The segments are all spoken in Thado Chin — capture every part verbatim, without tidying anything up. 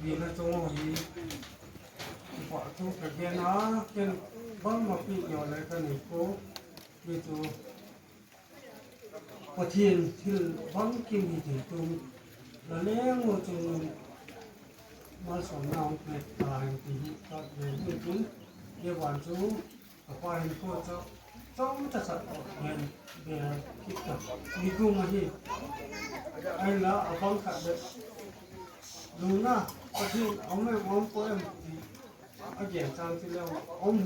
Ina chunga hi, pa thu ka gen a, ken bang ma pi yo le ka nei ko, mi chu Pathen thil bang kim hi thei tum, la leng u chung malsomna hung pia ta hen ti hi ka gen tu tun, ye wan chu, Ka pa hin ko cho, chom cha cha ko, gen, gen, kit ka. Ni kum ahi. Ai la, a bang khat le. Luna, Pathen, om em, om ko em, ti. A gen chang ti le, om.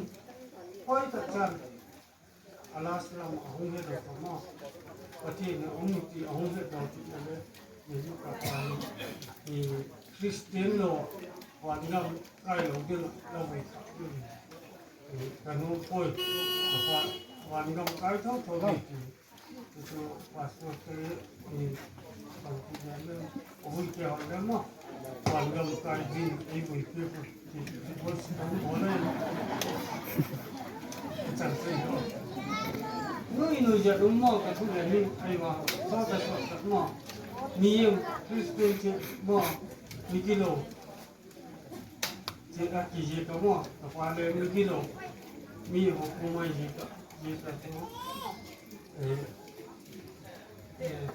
Hoi ta chan. A last lam, a hung he do ko mo. Pathen, om ti, a hung he do ti le. Ni ka pa, ni Christian lo, wan gam, kai lo, din, lo, mai ka. Ka nu poi, ka pa, wan gam kai tho tho ni ti. Chu pastor te ni, ka pu ne me, o hui ke ho ne mo. Wan gam kai din, ei hui ke ko. Ti, ti ko si ko mo ne. Chan se ko. Nu inu ja dum mo ka tu ne ni, ai wa, so ka so ka mo. Ni em, Christian che mo, ni kilo. Che ka ki je ka mo, ka pa le mi kilo. Mi ho ko mai je ka, je ka to. Eh, eh.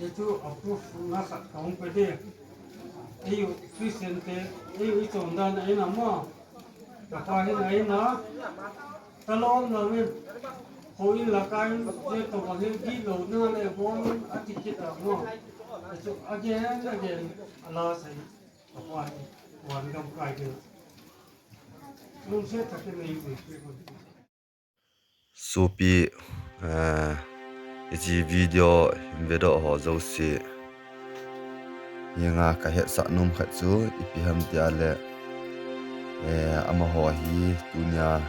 Ye tu a proof nga khat ka hung pe de. Ei u Christian te, ei u i chom dan ai na mo. Ka pa hin ai na. Ka lom na min. Ho in la kai, ye to ba hin gi lo na le bon a ti kit a mo. Chu again, again, a la sai. Ka pa hin, wan gam kai de. Lungset tah in nei u, Sopi, eh, hiche video hin ve doh ho jouse. Hinga ka hetsah nom khat chu ipi ham tia le, eh, amaho hi tunia,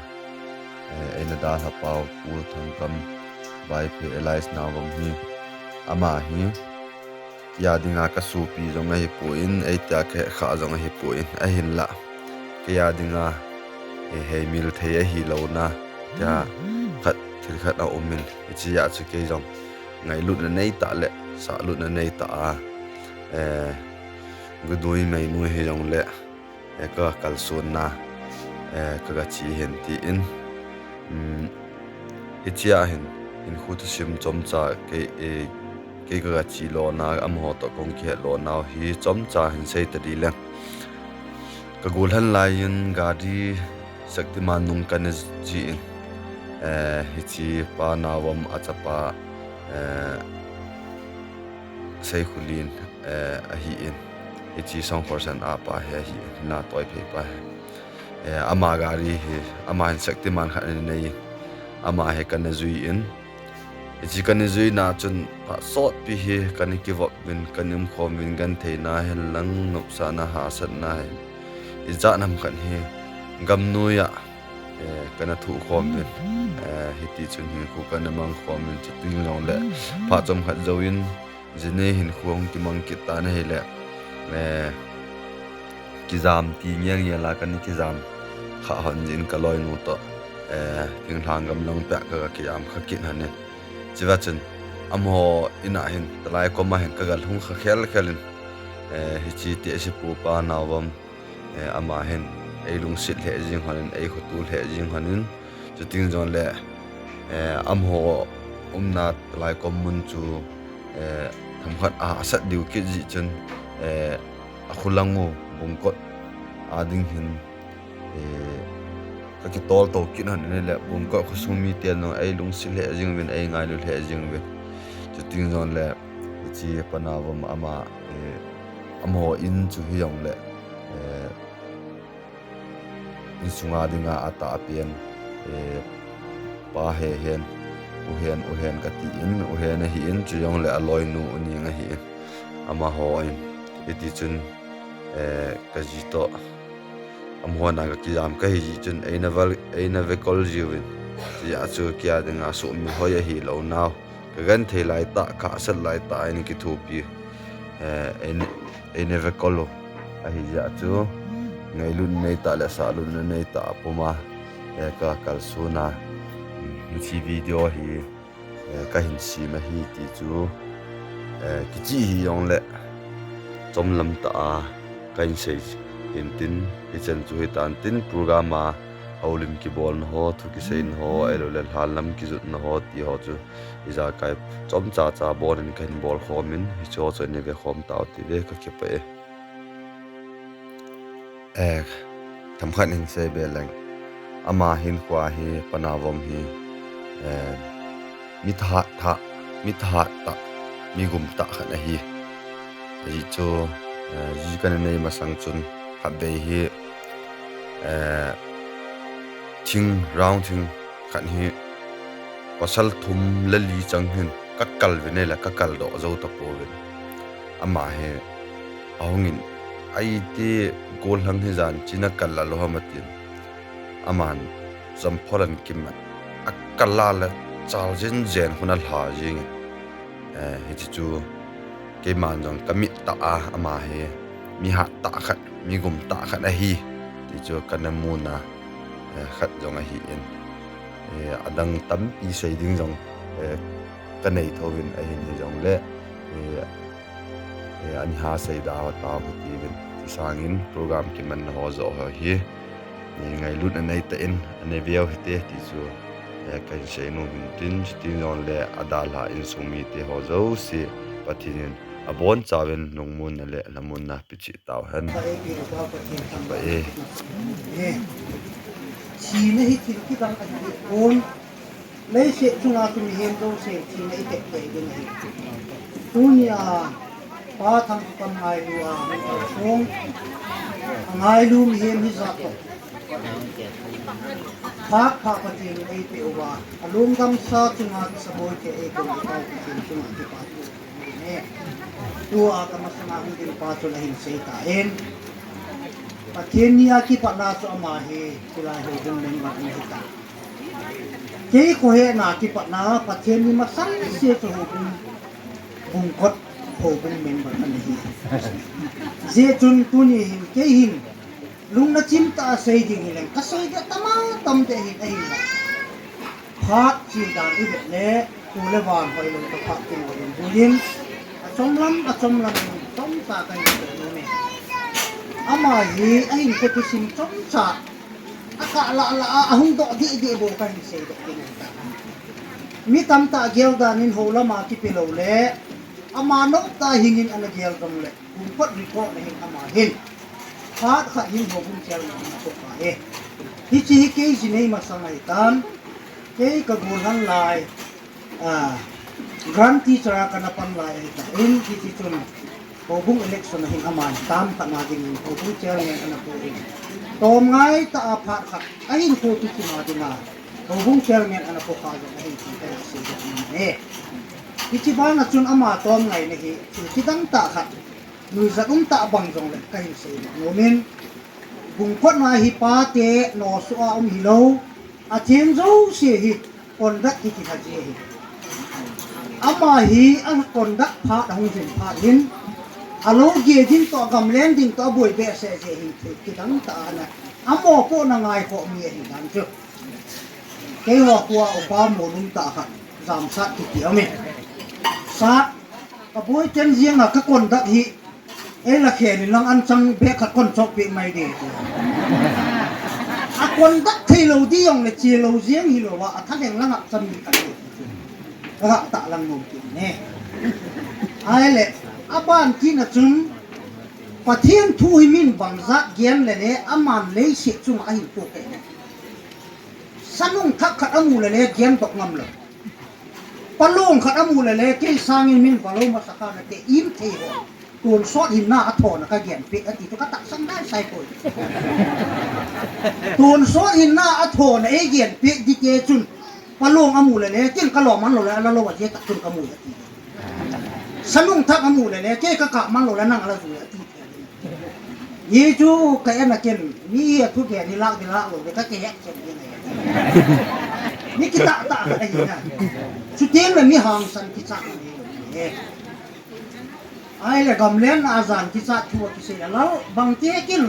eh, eina dalha pau Pu Thangkam Vaiphei alias Naovam hi, ama hi, tia dinga ka sopi jong ahi poi, ei tia ka hekha jong ahi poi, ahinla. Kei a dinga, eh, heimil thei ahi louna, tia khat, thil khat a um in, hichea chu kei jong ngailutna nei tah le, sahlutna nei tah a, eh, gudui mei nu hi jong le, eh, ka kalsonna, eh, ka ga chi hen tiin, um, hichea hin, hinkho thusim chomcha kei, eh, kei ka ga chi lona, amaho toh kong kihet lona hi chomcha hin sei ta di le. Ka gollhan lai in gari Shaktiman nung ka ne ji in, eh, hiche Pa Naovam a chapa, eh, Seikhulin, eh, ahi in, hiche Songkhorsan a pa hi ahi in, na toiphei pa hi. Eh, ama gari hi, ama hin Shaktiman khat ani nei in, ama hi ka ne jui in, Hiche ka ne juina chun phat sotpi hi ka ne kivop uvin, ka ne umkhom uvin, gentheina hen lang nopsahna hahsatna hin. Ijat ham khat hi gamnoi a, eh, ka ne thuh khom uvin. Eh, hiti chun hinkho ka ne mang khom uvin, chuting jong le phat chomkhat jouvin, jinei hinkho hung kimang kit tan ahile, eh, kijam ti ngel ngel a ka ne kijam kha hon jin ka loinu toh, eh, thinglhang gamlang peh a ka ga kijam kha kit hon in. Chua chun, amaho in a hin, talai kom a hin ka ga lhung kha khel khel in, eh, hiche tehse pu Pa Naovam, eh, ama hin, ei lungset lheh jing hon in, ei khoto lheh jing hon in, chuting jong le, eh, amaho umna talai kom mun chu, eh, themkhat a hahsat diu kit jeh chun, eh, a kholang u Bungkot a ding hin, eh, ka kitol to kit hon in le, Bungkot khosung miten jong ei lungset lheh jing uvin, ei ngailu lheh jing uvin. Chuting jong le, hiche Pa Naovam ama, eh, amaho in chu hi jong le, eh, insunga dinga atahpen, eh, pa he hen, u hen, u hen ka ti in, u hen ahi in, chu jong le a loinu u ning ahi in, amaho in, hiti chun, eh, ka ji toh, amaho na ka kijam ka hi ji chun, eina val, eina vekol jiuvin, tia chu kei a dinga sumil hoi ahi lou nau. Ka genthei lai tah, ka hahsat lai tah, eina kithopi, eh, eina, eina vekol u. Ahi jeh chu, ngailutna nei tah le sahlutna nei tah a puma, eh, ka kalsonna, mm, hiche video hi, eh, ka hin sem ahi ti chu, Eh, kichi hi jong le chomlam ta a kahin sei hin tin, hichan chu hitan tin program a houlim kibolna ho, thu kiseina ho, ahilou le lhanlam kijotna ho ti ho chu ijakai chomcha cha bol in kahin bol khom in, hichu ho chu nei ve khom tau ti ve ka kipah e. Eh, themkhat hin sei be leng. Ama hin khua hi Pa Navom hi, eh, mi thahat tha, mi thahat tah, mi gum tah khat ahi. Ajeh chu, eh, ji kana nei masang chun khatvei hi, eh, thing, round thing khat hi pasal thum le li chang hin ka kal uvin ahile ka kal doh jou tapouvin. Ama hi ahung in, aiti gollhang hi jan china kal a lou ham atin. Aman jamphol an kim a kal a le chal jen jen khun alha jing in. Eh, hichi chu keiman jong ka mit tah a ama hi mi hat tah khat, mi gum tah khat ahi ti chu kana muna, eh, khat jong ahi in. Eh, adang tampi sei ding jong, eh, ka nei thouvin ahin hijongle, eh, eh, ani ha sei da ho tau kati uvin. Ti sangin program kimanna ho joh ho hi, eh, ngailutna nei tah in, anei veu hite ti chu, eh, kahin sei nom in tin, chuti jongle adalha insung mite ho jouse, Pathen in abonchauvin lungmonna le lhamonna peh cheh tauhen. Kipah e. Thina hi thil kidang ahi pon. Leiset chunga chu mihem jouse thina i tep tei ding ahi. Tunia Pa Thangkam ngailu a hung kalsong, angailu mihem hijat toh phat pha Pathen in eipeh uva, alungdamsa chunga kisaboi thei eipeh uva, Pathen chunga kipathu ahi. Tua kamasanga hung ding pa chun ahin sei tan, Pathen ni a kipatna chu ama hi hilai houbung member ana hita. Kei khohetna kipatna Pathen ni masang se chu houbung, Bungkot houbung member ana hi. Hijeh chun tuni hin kei hin lungna chim tah a sei ding hileng kasei ding tama tam deh hin ahinla, phat chil dan ivet le tu le van hoilou taphat kilou ding buin, achomlam, achomlam in chomcha kahin sei nom e. Ama hi ahinkho thusim chomcha akah lah lah a ahung doh deh deh bou kahin seidoh ding ahitai. Mi tamtah gel dan in houlam a kipe lou le, ama noptah hing in ana gel jongle, Bungkot record na hin ama hin phat khat hin houbung chairman ana pokha e. Hiche hi kei ji nei masang ahitan, kei ka gollhang lai, ah, grant teacher a kana pan lai ahitan, hiti chun houbung election a hin aman term khat na dingin houbung chairman ana pon, tomngai tah a phat khat ahinkho thusim a dinga houbung chairman ana pokha jong ahi ti kahin seidoh nom e. Hiche bana chun ama tomngaina hi thil kidang tah khat, nuijat um tah bang jongle kahin seidoh nom in, Bungkot na hi pate nosoh a um hilou, atheng jouse hi conduct hi kilha ji ahi. Ama hi a conduct phat ahung jin phat hin, alou ge ding toh, gamlen ding toh aboi behseh jeh hin thil kidang tah ana, amopohna ngaikhoh mi ahi dan chu. Keiho khoa upa molum tah khat, Jamsat kiti aume. Sat, kaboi ten jeng a ka conduct hi, eila khen in lang anchang bag khat kon chohpeh mai ding ti. A conduct theilou ding jongle chelou jeng hilouva, athalheng lang a cham ding kati. Ka gah tahlang nom kit e. Ahile, aban kitna chun, Pathen thu hi min bangjat gen lele, aman leiset chunga ahin tou kei le, sanung thak khat amu lele gendoh ngamlou. Palong khat amu lele, kei sangin min valou masakha nate, im thei ho. Tonsot hinna athona kagenpeh ati chu katahsan daisai poi. Tonsot hinna athona eigenpeh ding te chun, palong amu lele, ken kalom man lou le, alalou a jeh tah chun kamu ati. Sanung thak amu lele, kei kakap man lou le, nang ala jui ati. Hichu ka en a ken, mi hi athugen hi lah ding lah lou ding, kakihet chen ding ahi. Mi kitah tah khat ahi na. Chuteng le mi hangsan kichat ahi. Ahile gamlen a jan kichat thu akisei a lou, bangti kin,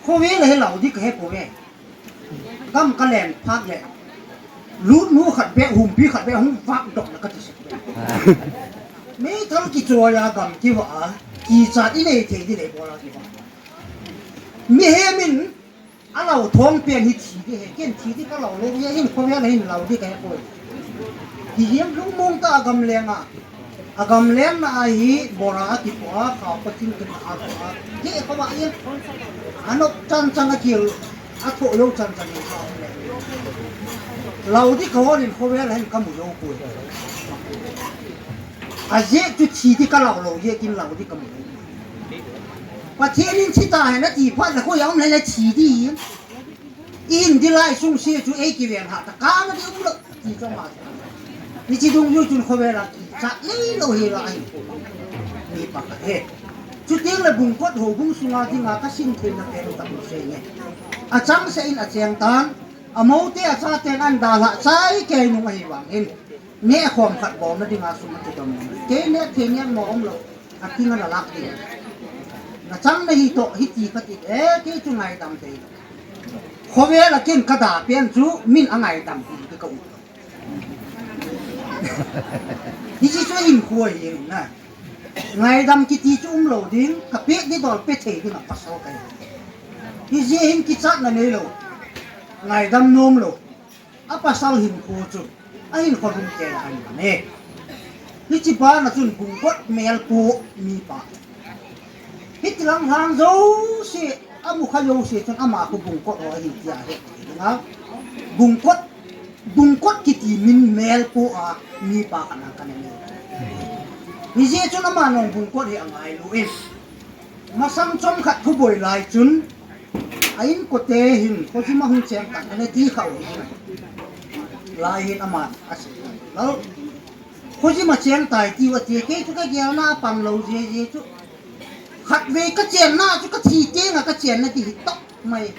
khovel a hilou ding kahe pouve. Gam kalen phat le, lutnu khat beh, humpi khat beh, hung vak doh le kati sek beh. Meithal kichoiya gam kivah a, kichat inei thei ding le bola kivah. Mihem in alou thong pen hi thi ding ahi, ken thi ding kalou lou ahi, hin khovel a hin lou ding kahe poi. Hijem lungmong tah a gamleng a, agamlengna a hi bola akipoh a, khao pa thing kin a poh a, kei khovah in anop chan chan a kil, athoh jou chan chan in kha lou ding kahol in khovel a hin kamu jou poi. Ajeh chu thi ding kalou lou jeh in lou ding kamu. Pathen in thi tahen ati phat le koi a um le le thi ding. Ihin ding lai sung se chu ei kiven ha ta kama ding umlou ti chu ama. Hiche dungjui chun khovel a kichat lei lou hi la ahi. Mipa khat ahi. Chuteng le Bungkot houbung sunga dinga kasim theina pen tah u sei nge. Achangseh in acheng tan, amoute achaten ahin dalhah chai kei nung ahi vangin. Neh khom khat bolna dinga sum akidom. Kei neh thei neh mo umlou. Ating ana lak ding. Nachang nahi toh hiti kati e, kei chu ngaidam thei. Khovel a ken kada pen chu min angaidam hi ka u. Hiche chu ahinkho ahi na. Ngaidam kiti chu umlou ding, kapeh ding dol pe thei ding a pasal kahi. Hijeh hin kichatna neilou. Ngaidam nomlou. Apasal hinkho chu, ahinkho lhung kei a ahi e. Hiche bana chun Bungkot melpu mipa. Hiti lang lhang jouse, amu kha jouse chun ama khu Bungkot ho ahi tia he. Nga, Bungkot, Bungkot kiti min melpu a mipa khat na kana nei. Hijeh chun ama nung Bungkot hi angailou in. Masang chomkhat khoboi lai chun, a inkote hin, khojima hung cheng tan, ana ti kha u hin. Lai hin ama, asei lou. Khojima cheng tai tiu ati, kei chu kagelna apang lou jeh jeh chu. Khatvei kachenna chu kathi tenga kachenna ti hi toh mai.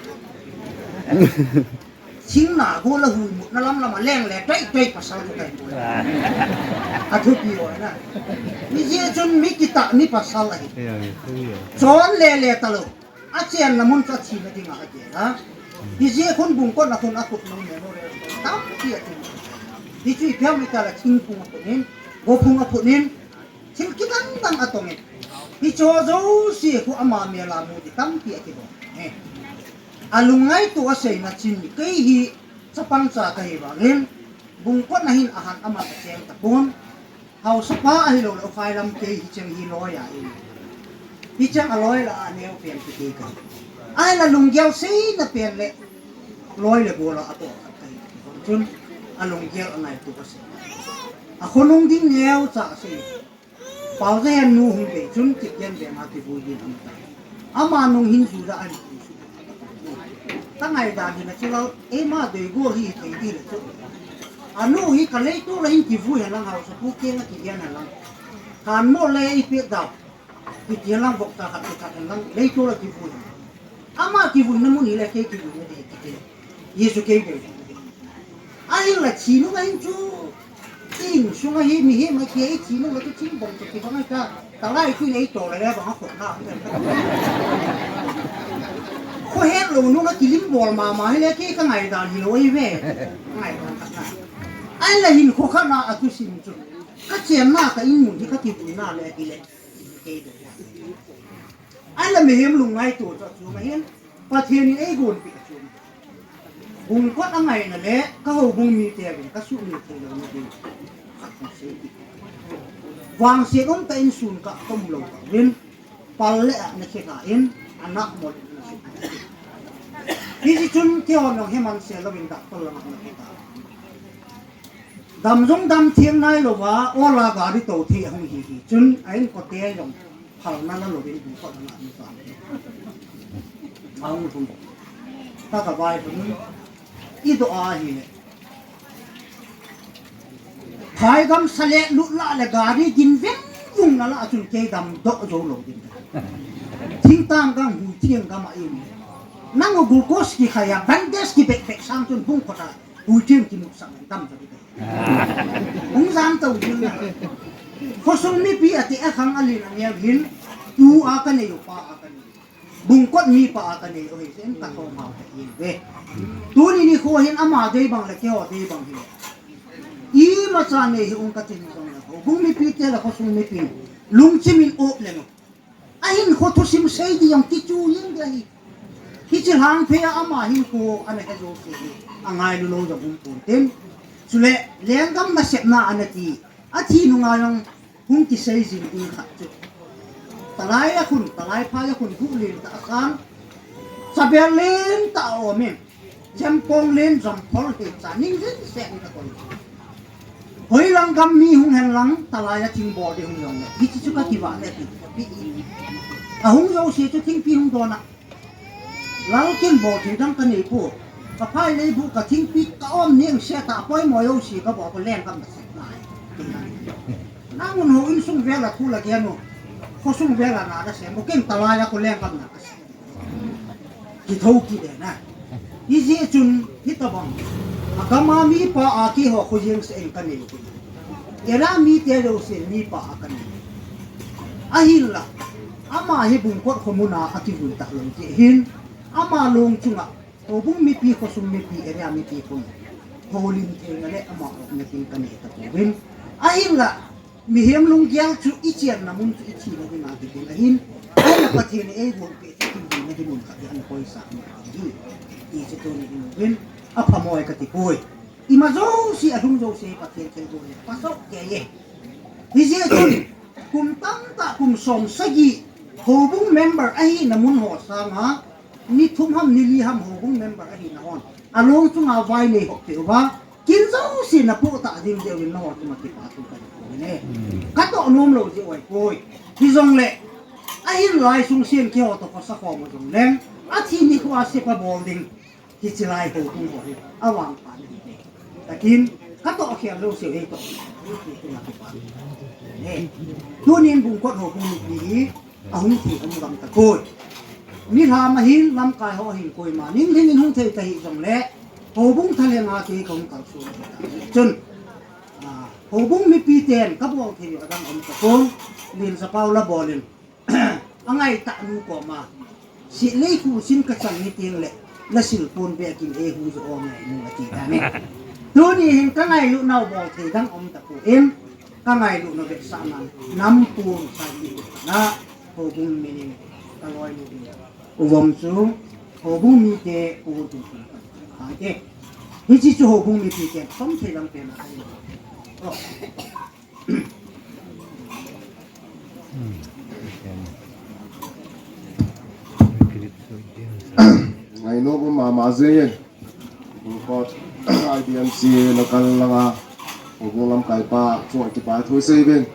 Thingna go la hui mutna lam lama leng le tei tei pasal chu kahi. Athupi o na. Hijeh chun mi kitah ni pasal ahi. Chon le le talou. Achenna mun chu athina dinga agel a. Hijeh khun Bungkot na khun akhut nung memorial tampi atin. Hichu ipi ham itile thingphung aphut in, gophung aphut in, thil kidang dang atong in. Hicho jouse khu ama mel a mu ding tampi akibol e. Alungngaito aseina chun kei hi chapang cha kahi vangin, Bungkot na hin ahan ama kacheng tapon. Haosapa ahilou le ukhai lam kei hicheng hi loi a in. Hicheng a loi la a neo pen kikei kahi. Ahila lunggel seina pen le loi le gol a atoh khat kahi. Chun alunggel angaito asei. Akhonung ding neocha asei. Paojahen nu hung bei chun Kipgen veng a kivui ding ahitai. Ama nung hin ju la ahi. Ka ngaidan hi na chu lou, eima dei go hi thei ding le chu. Anu hi ka leitol a hin kivui hen lang, haosapu keng a kigen hen lang. Kan mo le eipeh dau. Kiti hen lang, vokcha khat kikhat hen lang, leitol a kivui hen. Ama kivuina mun hi le kei kivuina ding kiti. Jesu kei bol. Ahinla thi nung ahin chu. Insung a hi mihem a kei thi nung a chu thing bong chu kibang a ka. Ka lai chu nei to le le bang a khot na. Khohet lou nung a kilim bol mama hi le kei ka ngaidan hilou ahi ve. Ngaidan khat na. Ahinla hinkho khat na a thusim chu. Kachenna ka in mun hi ka kivuina le hi le. Kei bol. Ahinla mihem lungngaito chu chu ma hin. Pathen in eigonpeh chu. Bungkot angaina le ka houbung mite vin ka sumil thei louna ding. Vangset um ka insun ka, ka umlou ka uvin. Pal le a na khe ka in, ana mol in na sumil. Hiche chun keiho jong heman se louvin doctor langa na khe ta. Dam jong dam theng nailouva, ola gari tou thei ahung hi hi. Chun a inkote jong phalna la louvin Bungkot ana ni ta. Ahung lhun. Ka ka vai lhun. I doh a hi le. Phaigam sale lut la le gari gin veng vung na la chun kei dam doh jou lou ding. Thingtang gam hui theng gam a in. Nang u glucose kikhai a, bandage kibek bek sang chun Bungkot a. Hui theng kimu sang dam ta. Hung jam tou ding na. Khosung mipi ati a khang a lin a neo hin, tu a ka nei u pa a ka nei. Bungkot mipa a ka nei u hi sen ka thom hao ta hi ve. Tuni nikho hin ama dei bang le keiho dei bang hi. Imacha nei hi ung ka tin jong le. Houbung mipi te le khosung mipi lungchim in op le no. Ahinkho thusim sei ding jong kichu jeng ding ahi. Hiche lhangphei a ama hinkho ana he jouse hi angailu lou jong um pon tin. Chule lenggam nasepna ana ti. Athi nunga jong hung kisei jing ding khat chu. Talai a khun, talai phai a khun guh lentah asan. Chabel lentah a um in. Jempong len jomphol hi cha ning jeng seh in akoi. Hoilang gam mi hung hen lang, talai a thing bol ding hung jong le. Hiche chu kakivah le ti. Ahung jouse chu thingpi hung don a. Lal ken bol thei dang kanei poi. Kaphai lei bu kathingpi kaom ning seh ta poimo jouse kabol ko lenggam nasepna ahi. Nang un houin sung vel a thu la gen u. Khosung vel a na la sem u ken talai a ko lenggam na kasem. Kithou kit e na. Hijeh chun hitabang. Agam a mipa a keiho khojeng seh in kanei u. Area mite jouse mipa a kanei. Ahinla. Ama hi Bungkot khomun a akivui tah lou jeh hin. Ama long chunga. Houbung mipi, khosung mipi, area mipi khun. Houlim theina le ama opna ding kanei tapouvin. Ahinla. Mihem lunggel chu ichenna mun chu ithina dinga kiding ahin. Ahinla Pathen in eibolpeh chu kiding na ding mun khat hi ana koisah ni ahi. Hiche tuni in uvin. Aphamoi kati poi. Ima jouse, alhung jouse Pathen thilgon le pasot kei e. Hijeh chun, kum tamtah, kum som sagi, houbung member ahina mun ho sanga, ni thum ham, ni li ham houbung member ahina hon. Along chunga vai nei hop peh uva, kin jouse na poh tah ding jeh uvin nangho chunga kipa thu kahin phong e. Katoh nom lou jeh u ahipoi. Hijongle, ahin lai sung sen keiho toh khosa khom u jongleng, athi nikho a sepa bol ding. Hiche lai houbung ho hi avangpha nahi te. Takin, katoh khel jouse u hitoh. Hiti tunga kipa. Ne. Tunin Bungkot houbung mipi hi ahung thei um gam tapoi. Milham ahin, lamkai ho ahin, koima ning lhingin hung thei ta hih jongle, houbung thalheng a kei kahung kalson ahi ta. Chun, ah, houbung mipi ten kabol thei u adang um tapon, Lenjapao la bol in. Angaitah nu koma. Sitlei khusin kachang ni teng le, nasil pon be kin eihu jo o ngai nu ati ta ne. Tuni hin kangailutnau bol thei dang um tapon, kangailut nau vetsahnan, nam pon sa ni na, houbung minin, kaloi nu ni. U Vom chu, houbung mite, u tu. Hiti. Hiche chu houbung mite, som thei dang pen a. Oh. Ngaino bu mama jengin. Bungkot I D M C local langa. Houbung lamkaipa, chunga kipa thu seivin.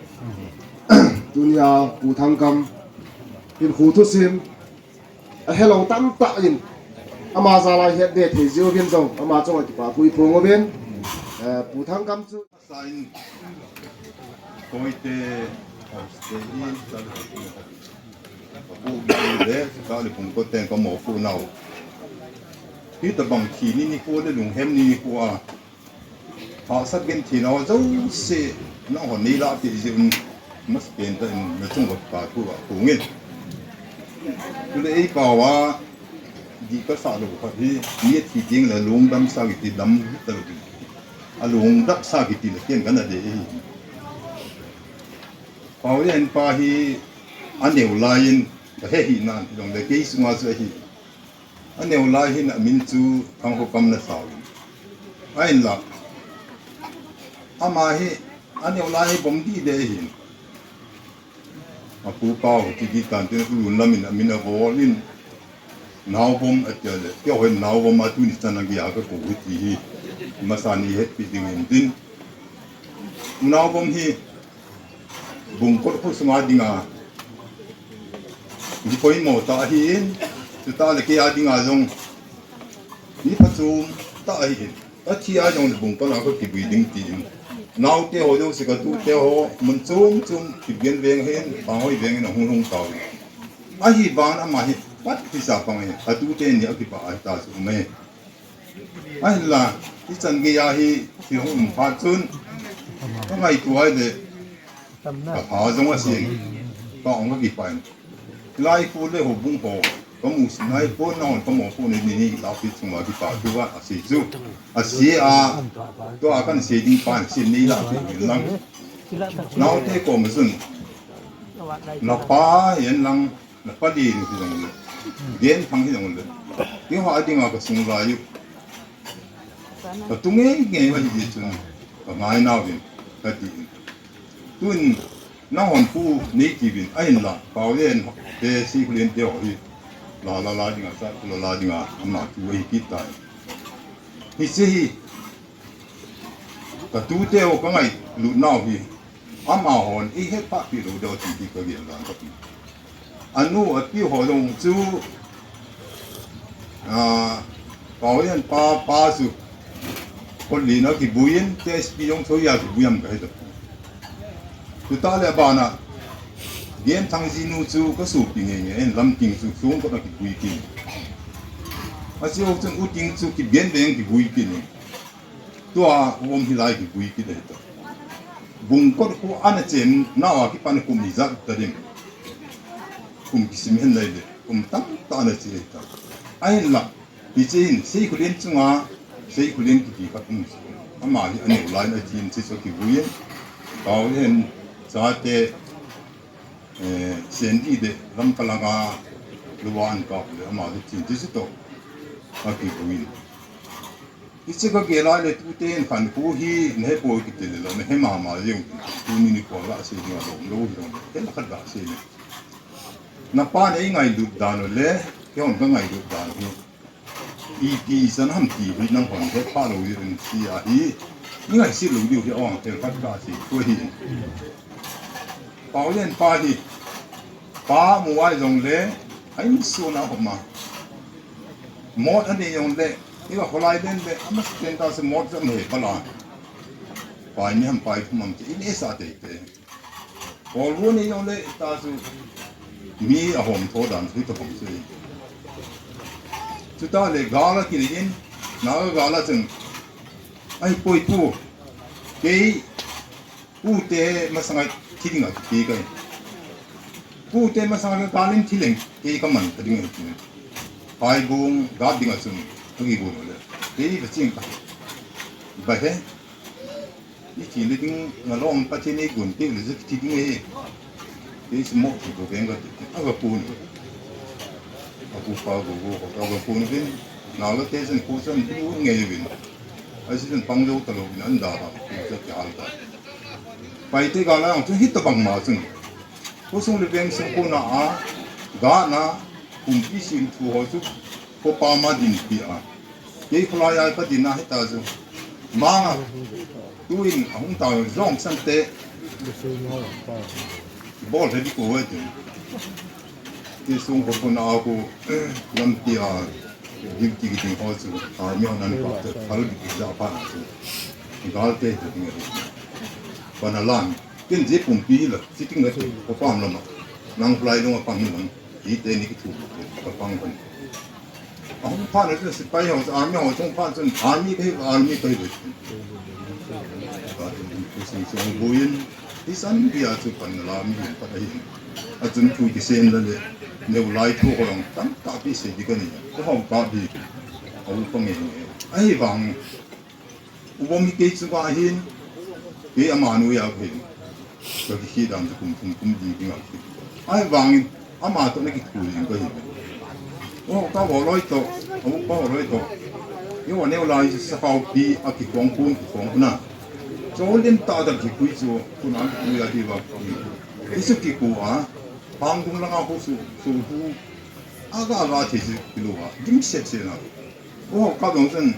Tunia Pu Thangkam. Hinkho thusim. Ahelou tamtah in. Ama jal a ihet be thei jeh uvin jong. Ama chunga kipa thu iphong uvin. Eh, Pu Thangkam chu. Sa in, koite, homestay in, sa in, kapu le, sa le Bungkot ten kamo pu nau. Hitabang thi ni nikho le lunghem ni nikho a. Hahsat genthei nau jouse, nangho nei lah peh jeh un, masapen tah in, nachung uva kipa thu kaphong in. Chule eipao a, dih kasah lou khat hi, mi athi teng le lungdam sa kiti dam hita lou. Alungdam sa kiti le ken kana de e. Paolian pa hi aneo lai in kahe hih nan, hilou le kei sunga chu ahi. Aneo lai hin amin chu Thangkhokam nasao in. Ahinla. Ama hi aneo lai hi bom di de hin. Apu pau, ti di tan tin ulun lam in amin abol in. Naovom atia le, keiho hin Naovom a tuni chan a gei a kakou hi ti hi. Masa ni hetpi ding in tin. Naovom hi Bungkot kho sunga dinga. Ni poimo tah ahin, chutah le kei a dinga jong. Ni phachom tah ahin. Athi a jong le Bungkot a kakivui ding tin. Naote ho jouse katute ho, mun chom chom, Kipgen veng hin, Panghoi veng hin ahung lhung tau. Ahivangin ama hi, pat hisa pang hi, atute ni akipah ahi ta chu um e. Ahinla, ichan gei a hi, thil hung um phat chun, kangaito a le, kapha jong asen, ka ong kakipah in. Lai khu le houbung ho, kamu sin lai khu, nahon kamo khu ni, ni, ni, la pi chung ma kipa thu a, asei chu. Asei a, tua kan sei ding pan, sei ni la pi lang. Naote koma chun, napa hihen lang, napa linu hijongle, Genthang hijongle, keiho a dinga kasung lai u, katu ngeingei u ahi jeh chun, kangai nauvin, kati in. Tun, nanghon pu neitiuvin, ahinla, Paolen te, Seikholen te ho hi, la la la dinga, sa la la dinga, ama tu ahi kit tai. Hiche hi, katute ho kangailut nau hi, amahon eihetphahpeh lou diu ti hi kagel dan kahi. Anu, api ho jong chu, ah, Paolen pa, pa chu, Kotlen a kivui in, T S P jong chu hoiya kivui ham kahe tapoi. Chutah le abana, Genthang jinu chu kasopi ngeingei in, Lamting chu songkot a kivui kit in. Ache ho chun Uting chu kiben veng kivui kit in. Tua u um hilai kivui kit ahitai. Bungkot khu ana chen nau a kipat kum ijat tadem. Kum kisim hen lai le, kum tamtah ana che ahitai. Ahinla, hiche hin, Seikholen chunga, Seikholen kiti khat um chu. Ama hi aneo lai in achin che chu kivui in. Paolen chate, eh, Sendi de, Lamkalanga, lou a ankap le, ama hi chin che chu toh, akivui in. Hiche kagel a le tute hin khankho hi nahepoi kiti le la, nahe mama jeng. Tuni nikho gasei dinga lom lou hi jong, kei khat gasei le. Napa nei ngailut dan u le, keihon kangailut dan u hi, ipi ichan ham ti hi nanghon hetphah lou diu in ti ahi, nei ngaiset lou diu hi, ahung tel khat gasei thei hi. Paolen pa hi, pa mu a jongle, a insung a hom a. Mot anei jongle, iva kholai den le, amasapen tah chu mot chu anei bal a. Pai ni ham pai thum ham chu inesa teitei. Kolbu anei jongle, tah chu mi ahom tho dan chu hitobang chu. Chutah le gal akinei in, Naga gal a chun, ahipoi pu, kei Pute masanga thi dinga kipeh kahi. Pute masanga gal in thi leng kei kaman ta ding ahi. Phaibung gat dinga chun kakigon le, kei kaching ta. Bahe. Ithi le ding nalom Pathen in eigon teng le chu thi ding ahi. Kei chu moh thi bou veng kati. Aga pon. Apu pa gogo ho aga pon uvin. Naga te chun kho chun bu ngei uvin. Ahi chun pang jou talou vin an dalha. Kho chu kihal ta. Paite gal a jong chu hitobang ma chun. Khosung le vengsung kona a, gana, kumpi sim thu ho chu, khopa ma dinpi a. Kei kholai a ka din a hita chu. Manga, tuin ahung ta jong sante. Bol he di ko he tu. Ti sung ko pun a ko, lampi a, duty kiting ho chu, army hon an pa te, phal di ja pa na chu. Gal te te ding. Pana lang, ken je pumpi la, sitting la te, ko pam lama. Nang fly long a pang lang, ki te ni ki thu, ka pang pang. Ahung phat le chun sepai ho, army ho chung phat chun army kahi, army kahi ve. Ka chun kusung chung buin, hisan bia chu pan la mi hin pat ahi. Achun thu kisem la le, neu lai thu ho jong tamtah pi sei di kani. Ka hom ka bi, au pa nge nge. Ahivang, U Bom hi kei chunga hin, kei ama noiya kahin. Ka kikhel dan chu kum thum kum li ding a kahin. Ahivangin, ama toh na kithu jing kahi. O, ka holoi toh, a upa holoi toh. Eiho neo lai chu sakao pi a kikhong pon, kikhong pon a. Chol din tah tah kikhui chu, pon a kikhui a ti va. Hichu kikhu a, pang dung langa khu su, su hu. Aga aga thei chu kilou a, dimset set na. O, ka dong chun,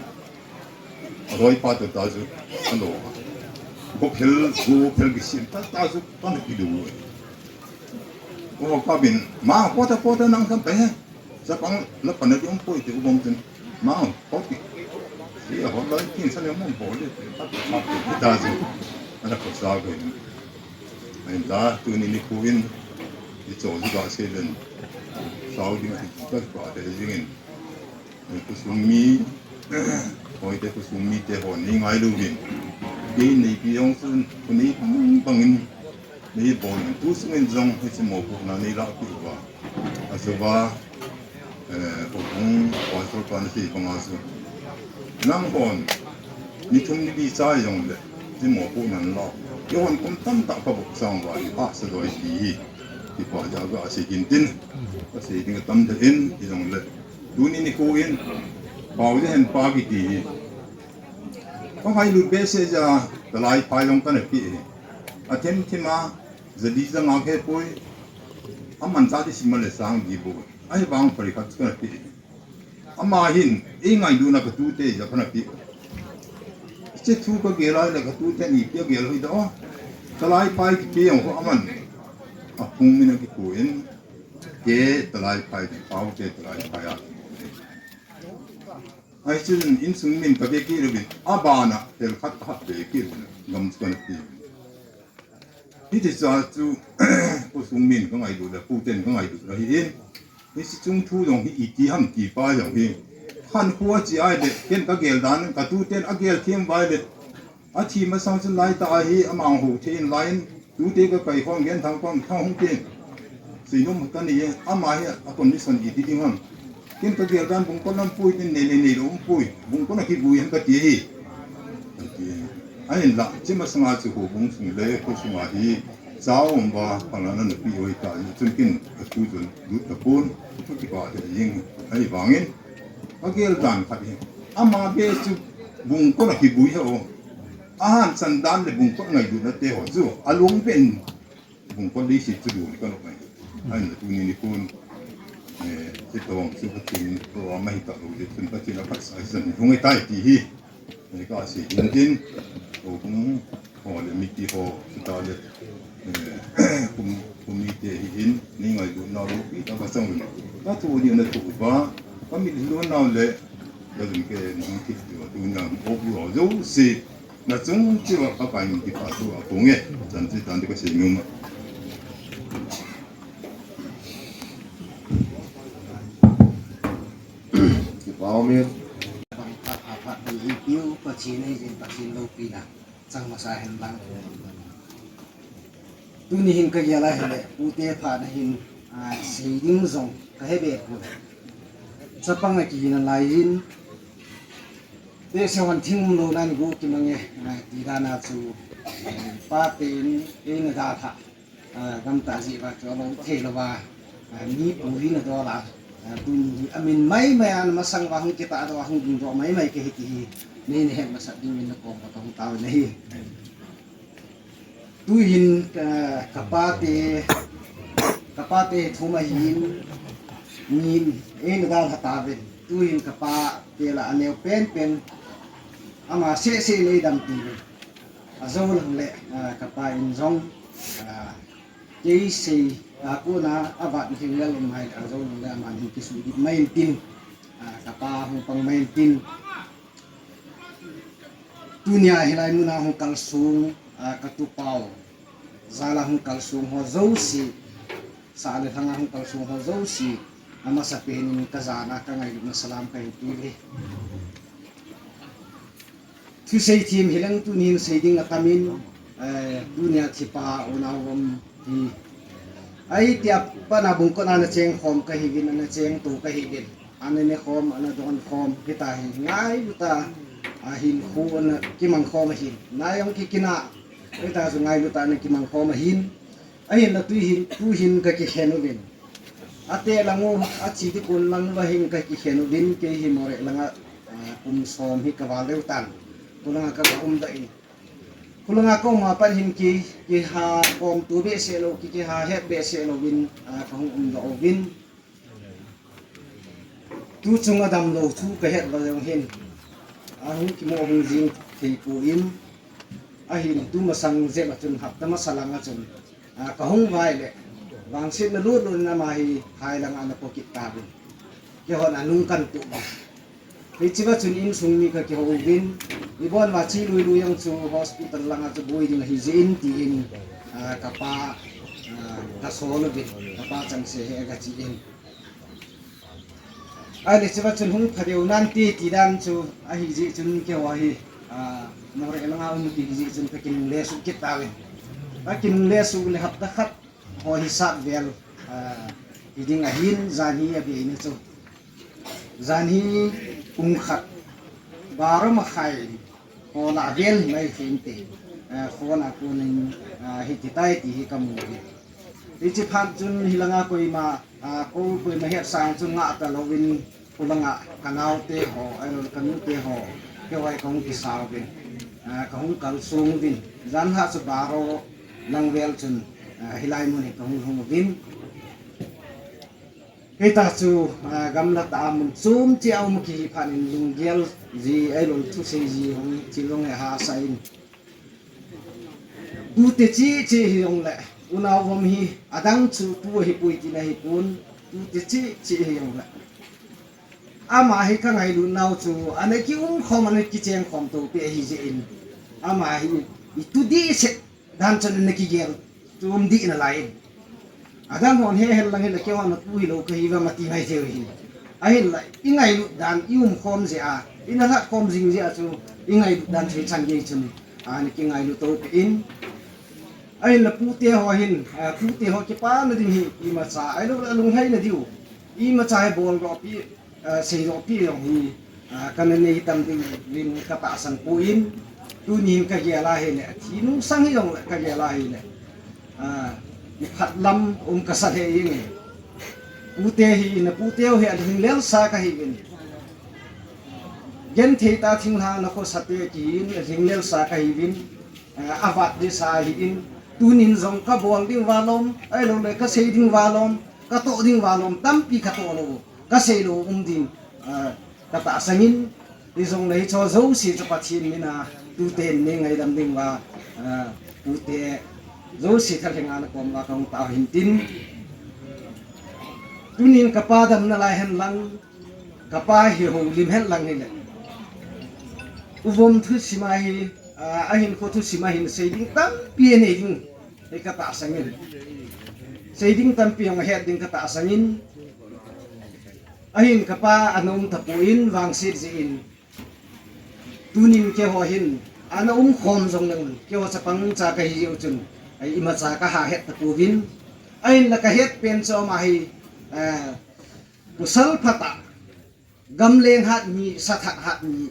A loi pa toh ta chu, a lo. Go phel, go phel kisem ta, ta chu, pan ki do. O, ka bin, ma, pota, pota, nang tham pe he. Sa pang, la pan na dong poi te, U Bom chun. Ma, poti. Si, a ho loi, kin sa le mo bo le, pa, pa, ta chu. Ana ko sa go. Ahin la, tuni nikho in, i cho ju ga se len. Sao ding, ka pa te jing in. Khosung mi, hoite khosung mite hon nei ngailu vin. Kei neipi jong chun, khu nei bang bangin, nei bol in. Tu sungin jong, hiche mopohna nei lah peh uva. Achuva, eh, Houbung Pastor pan sei banga chu. Nanghon, ni thum ni li chai jongle, hiche mopohna neilah. Keiho kum tamtah kabol sang uva, hahsa doi ti hi. Kipa ja kasei kit in tin. Kasei ding atam thei in, hijongle. Tuni nikho in, Pau Jahempa kiti hi. Kangailut behseh jeh a, Talaiphai jong kana pe hi. Athemthem a, jadi janga khe poi. Aman cha di sim le sang di bou. Ahivang pari khat kana pe hi. Ama hin, eingailutna katute jeh a kana pe. Hiche thu kagel a le katute ni pia gel hoi da o. Talaiphai kipe jong ho aman. Aphung min a kikou in. Ke Talaiphai, Pau ke Talaiphai a. Ahi chun insung min kave kit uvin. Abana, tel khat kahat ve kit uvin. Gam chu kana pe. Hiti chun chu, khosung min kangailut le, khuten kangailut ahi in. Hiche chung thu jong hi iti ham ti pa jong hi. Khankho achi ahile, ken kagel dan, katuten agel them uva ahile. Athi masang chun laitah a hi, ama ahung hou thei in lai in, tute kakai khom, Genthang khom, thang hung tin. Seinom kani e, ama hi a condition iti ding ham. Ken kagel dan bungkot lam pui tin nei nei nei lou pui. Bungkot a kivui hen kati hi. Ahinla, hiche masanga chu houbung sung le, khosunga hi, cha um uva, phalna nape u hita, chun ken kathu chun lut tapon, kipa thei jeng, ahivangin, kagel dan khat hi. Ama beh chu bungkot a kivui hi o. Ahan chan dan le bungkot ngailutna te ho chu, alung pen Bungkot leiset chu dol kanop mai. Ahinla tuni nikhon, eh, hitabang chu Pathen program ahi talou jeh chun Pathen aphatsah hichan hung hitai ti hi. Eh, kasei hin tin, houbung ho le mipi ho, chutah le, eh, kum, kum mite hi hin, nei ngailutnau lopi tah kachang uvin. Kathu ding nathu uva, kamit lhon nau le, kajun ke nahung kit diu a, tunia hung op diu a, jouse. Nachung cheh uva Pakai min kipa thu aponge, chan chu tante kasei nom a. Kipa umin. Bang phat, phat, phat, bang ipiu, Pathen ahi jeh in Pathen loupina chang masa hen lang. Tuni hin kagel a hile, pute phat na hin, ah, sei ding jong kahe be poi. Chapang a kihina lai hin, Behseh hon thing umlouna in go kimange, eh, ti dan a chu, eh, paten eina dalha, eh, gamtah jeh uva chu alou thei louva, eh, mi pu hi nadol a, eh, tuni hi amin maimai a ana masang uva hung kitah doh a hung dingdoh maimai kahi ti hi, neina het masat dingin nakom uva kahung tao in ahi. Tuhin, eh, kapate, kapate thum ahin, ni in eina dalha tauvin. Tuhin kapate lah aneo penpen, ama sehseh in eidampi uvin. Ajou lang le, eh, kapa in jong, eh, kei sei, eh, kona avat lhinglel um hile, ajou lang le aman hin kisuhdip mai intin, eh, kapa hung pang mai intin. Tunia hilai muna hung kalsong, ah, katupau jal a hung kalsong ho jouse, sah le lhang a hung kalsong ho jouse, amasapen in kajana kangailutna salam kahin peuve. Thusei them hileng tunin sei ding atamin, eh, tunia thipa unau um hi. Ahi tia pat a bungkot a ana cheng khom kahiuvin, ana cheng to kahiuvin. Ana ne khom, ana don khom, hita hi ngailut a, ahin khu ana kimang khom ahin. Nai jong kikin a, hita chu ngailut a ana kimang khom ahin. Ahinla tuhin, tuhin kakikhen uvin. Ate lang u, achi ding kon lang uva hin kakikhen uvin, kei hi Moreh langa, ah, kum som hi kaval leu tan. Khulanga kaga umdoh in. Khulanga kaum a pat hin ki, kiha khom to behseh lou, ki, kiha het behseh louvin, ah, kahung umdoh uvin. Tuchung a damlou thu kahet uva jong hin, ahung kimu hung jing thei poi, ahin tumasang jep a chun hapta masa lang a chun, ah, kahung uva ahile, vangsetna lutlut in ama hi hai lang a ana po kit tauvin. Keihon anung kantuh uva. Hichea chun insung mi kakihou uvin, ibon uva che luilui jong chu hospital lang a chu boi ding ahi jeh in tin, ah, kapa, ah, kasol uvin, kapa chengse hi kache in. Ahile chua chun hung pha deu nante ti dan chu ahi jeh chun keiho hi, ah, Moreh langa um ti jeh chun kakinungle suh kit tauvin. Kakinungle suh le hapta khat ho hisap vel, ah, hiding ahin, janhi abeina chu. Janhi pung khat, baro makhai ho lah vel himai thei inte. eh, phone a konin, ah, hiti tai ti hi kamu hi. Hichi phat chun hilanga koima, ah, ko koima hetsah chun ngah talouvin, khulanga kanaote ho, ahilou le kanute ho, keiho kahung kisauvin, ah, kahung kalsong uvin. Jan lha chu baro lang vel chun, ah, hilai mun hi kahung lhung uvin. Keitah chu, ah, gamla tah a mun chom cheh a um kihi phat in lunggel ji, ahilou le thusei ji hung, thil hung he hahsa in. Tute cheh cheh hijongle, unau vom hi, adang chu tu ahipoi tina ahipon, tute cheh cheh hijongle. Ama hi kangailut nau chu, ana kium khom, ana kicheng khom to pe ahi jeh in. Ama hi, itu dehset dan chun ana kigel, chu um deh nalai in. Adang hon he hen lang hile, keihon atu hilou kahi uvam ati ngai thei u hi. Ahinla, ingailut dan, i um khom jeh a, ina lhat khom jing jeh a chu, ingailut dan chu ichan gei chun, ana kingailu to pe in. Ahinla pute ho hin, ah, pute ho kipana ding hi, imacha, ahilou le alunglhaina diu. Imacha hi boldoh pi, ah, seidoh pi jong hi, ah, kana nei tam ding uvin katahsan poi. Tunin kagel a hile, athi nung sang hijongle kagel a hile. Ah, iphat lam um kasa lheh jenge. Pute hi, na pute u hi alhinglel sa kahiuvin. Genthei tah thinglhang na khosate kihin, alhinglel sa kahiuvin. Ah, avat dehsa ahin. Tunin jong kabol ding uva lom, ahilou le kasei ding uva lom, katoh ding uva lom, tampi katoh lou, kasei lou um ding, ah, katahsan in, hijongle hicho jouse chu Pathen mina, tuten nei ngaidam ding uva, ah, pute jouse thalheng a nakom uva kahung tao hintin. Tunin kapa damna lai hen lang, kapa hi houlim hen lang hile. U vom thusim a hi, ah, ahinkho thusim a hin sei ding tampi anei ding hi katahsan in. Sei ding tampi jong ahet ding katahsan in. Ahin kapa ana um tapon vangset jeh in. Tunin keiho hin, ana um khom jong leng, keiho chapang cha kahi jeh u chun, ai imacha kaha het tapouvin. Ahinla kahet pen chu ama hi, eh, pasal phatah, gamleng hat mi, sathak hat mi,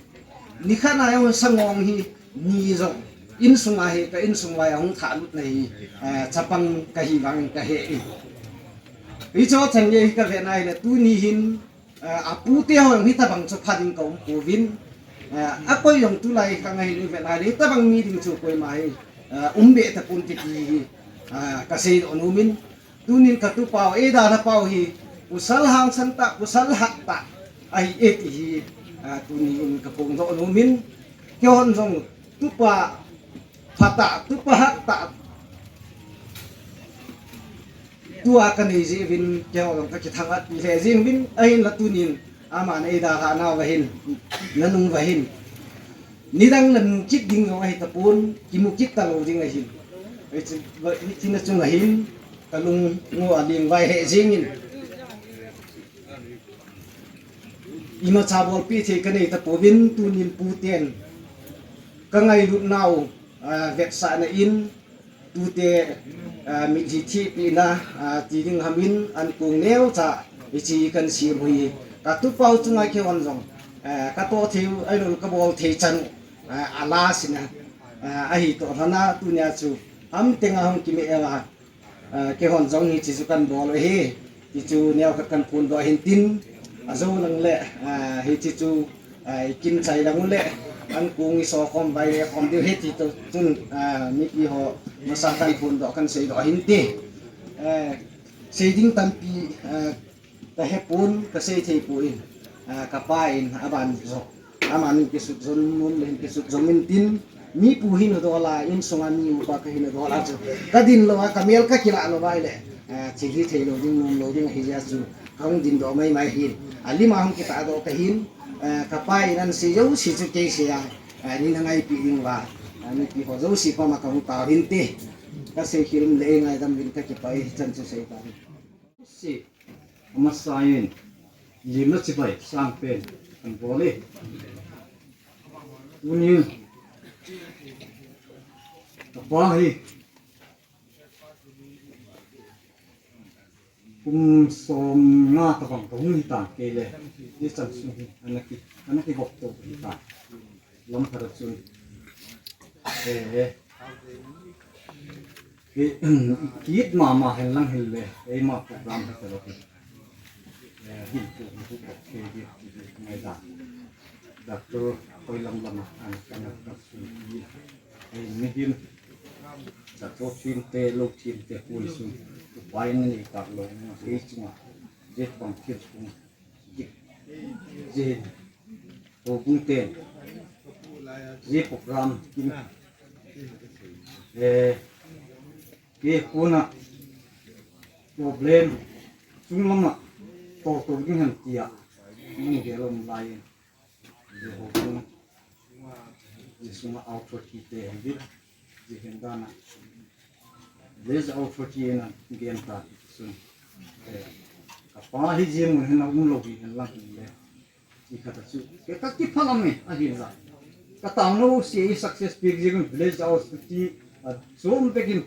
nikhat na jong sangong hi, ni jong, insunga hi, ka insung uva ahung thahlut na hi, eh, chapang kahi vangin kahe in. Hicho chan gei hi kavet na hile, tuni hin, ah, apute ho jong hitabang chu pha ding kaum pouvin. Ah, akoi jong tulai khang a hin ivet na hile, hitabang mi ding chu koima hi, ah, um be tapon ti hi, ah, kasei doh nom in. Tunin katupau, eidalhapau hi, pasal hangsan tah, pasal hat tah ahi e ti hi, ah, tunin kaphongdoh nom in. Keihon jong tupa phatah, tupa hattah tua kanei jeh uvin, keiho jong kakithang-at pi lheh jeng uvin, ahinla tunin, aman eidalhah nauva hin, nanung uva hin. Nidang le mu kit ding jong ahi tapon, kimu kit talou ding ahin. Hiche, hiche na chung ahin, kalung ngo aling vai lheh jeng in. Imacha bolpeh thei kanei tapouvin, tunin puten kangailut nau, ah, vetsahna in, tute, ah, mitlhi thehpehna, ah, ti ding ham in, ankong neocha, hiche kansem u hi. Katupau chunga keihon jong, ah, katoh thei u, ahilou le kabol thei chan u, ah, a last in a, ah, ahi toh lhon a, tunia chu, ham tenga hung kimeh uva, ah, keihon jong hiche chu kanbol u ahi, ti chu neokhat kanphondoh ahin tin, ajou lang le, ah, hiche chu, ah, ikinchai lang u le, ankong iso khom vai le khom diu ahi ti toh chun, ah, mipi ho masa kanphondoh kanseidoh ahin ti. Ah, sei ding tampi, ah, kahepon, kasei thei poi, ah, kapa in aban jong, aman kisut jom nom le hin kisut jom in tin, mipu hin adol a, insunga mi upa kahin adol a chu, kadin lou a, kamel kakilah lou a ahile, ah, thil hithei lou ding, nom lou ding ahi jeh a chu, kahung dindoh maimai hin, alim a hung kitahdoh kahin, ah, kapa in ansei jouse chu kei sei a, ah, neina ngaipeh ding uva, ah, mipi ho jouse koma kahung tao hinte, kasei khel um le eingaidam uvin kakipah e, hichan chu sei tan. Amasa in, limna chibai sangpen kanbol e. Tunin, kapa hi, kum somnga tabang kahung hitan keile, hichan sung hi, ana ki, ana kigop to hitan. Lamkhat a chun, eh, eh, Ki, ki mama hen lang hile, eima program hi talo ki. Eh, hin tu, hin tu, ke di, di, ngai da. Doctor, koi lam lama, an, kan, kan, su, di. Eh, mi hin, doctor chin te, lo chin te, koi su, upai ni ka lo, ngai chunga, jet pang chin su. Ji, houbung ten, ji program in, eh, ke kona problem chung lama to to ding hen tia, mun ge lom lai in, ji houbung, ji sunga authority te hen bit, ji hen dana. Village authority in a gen ta sun. Eh, ka pa hi jing mun hin a um lo hi hen lang hin le. Ti khat a chu. Ke ka kiphalam e, ahin la. Ka tao no si e success pi jing village authority a chom bekin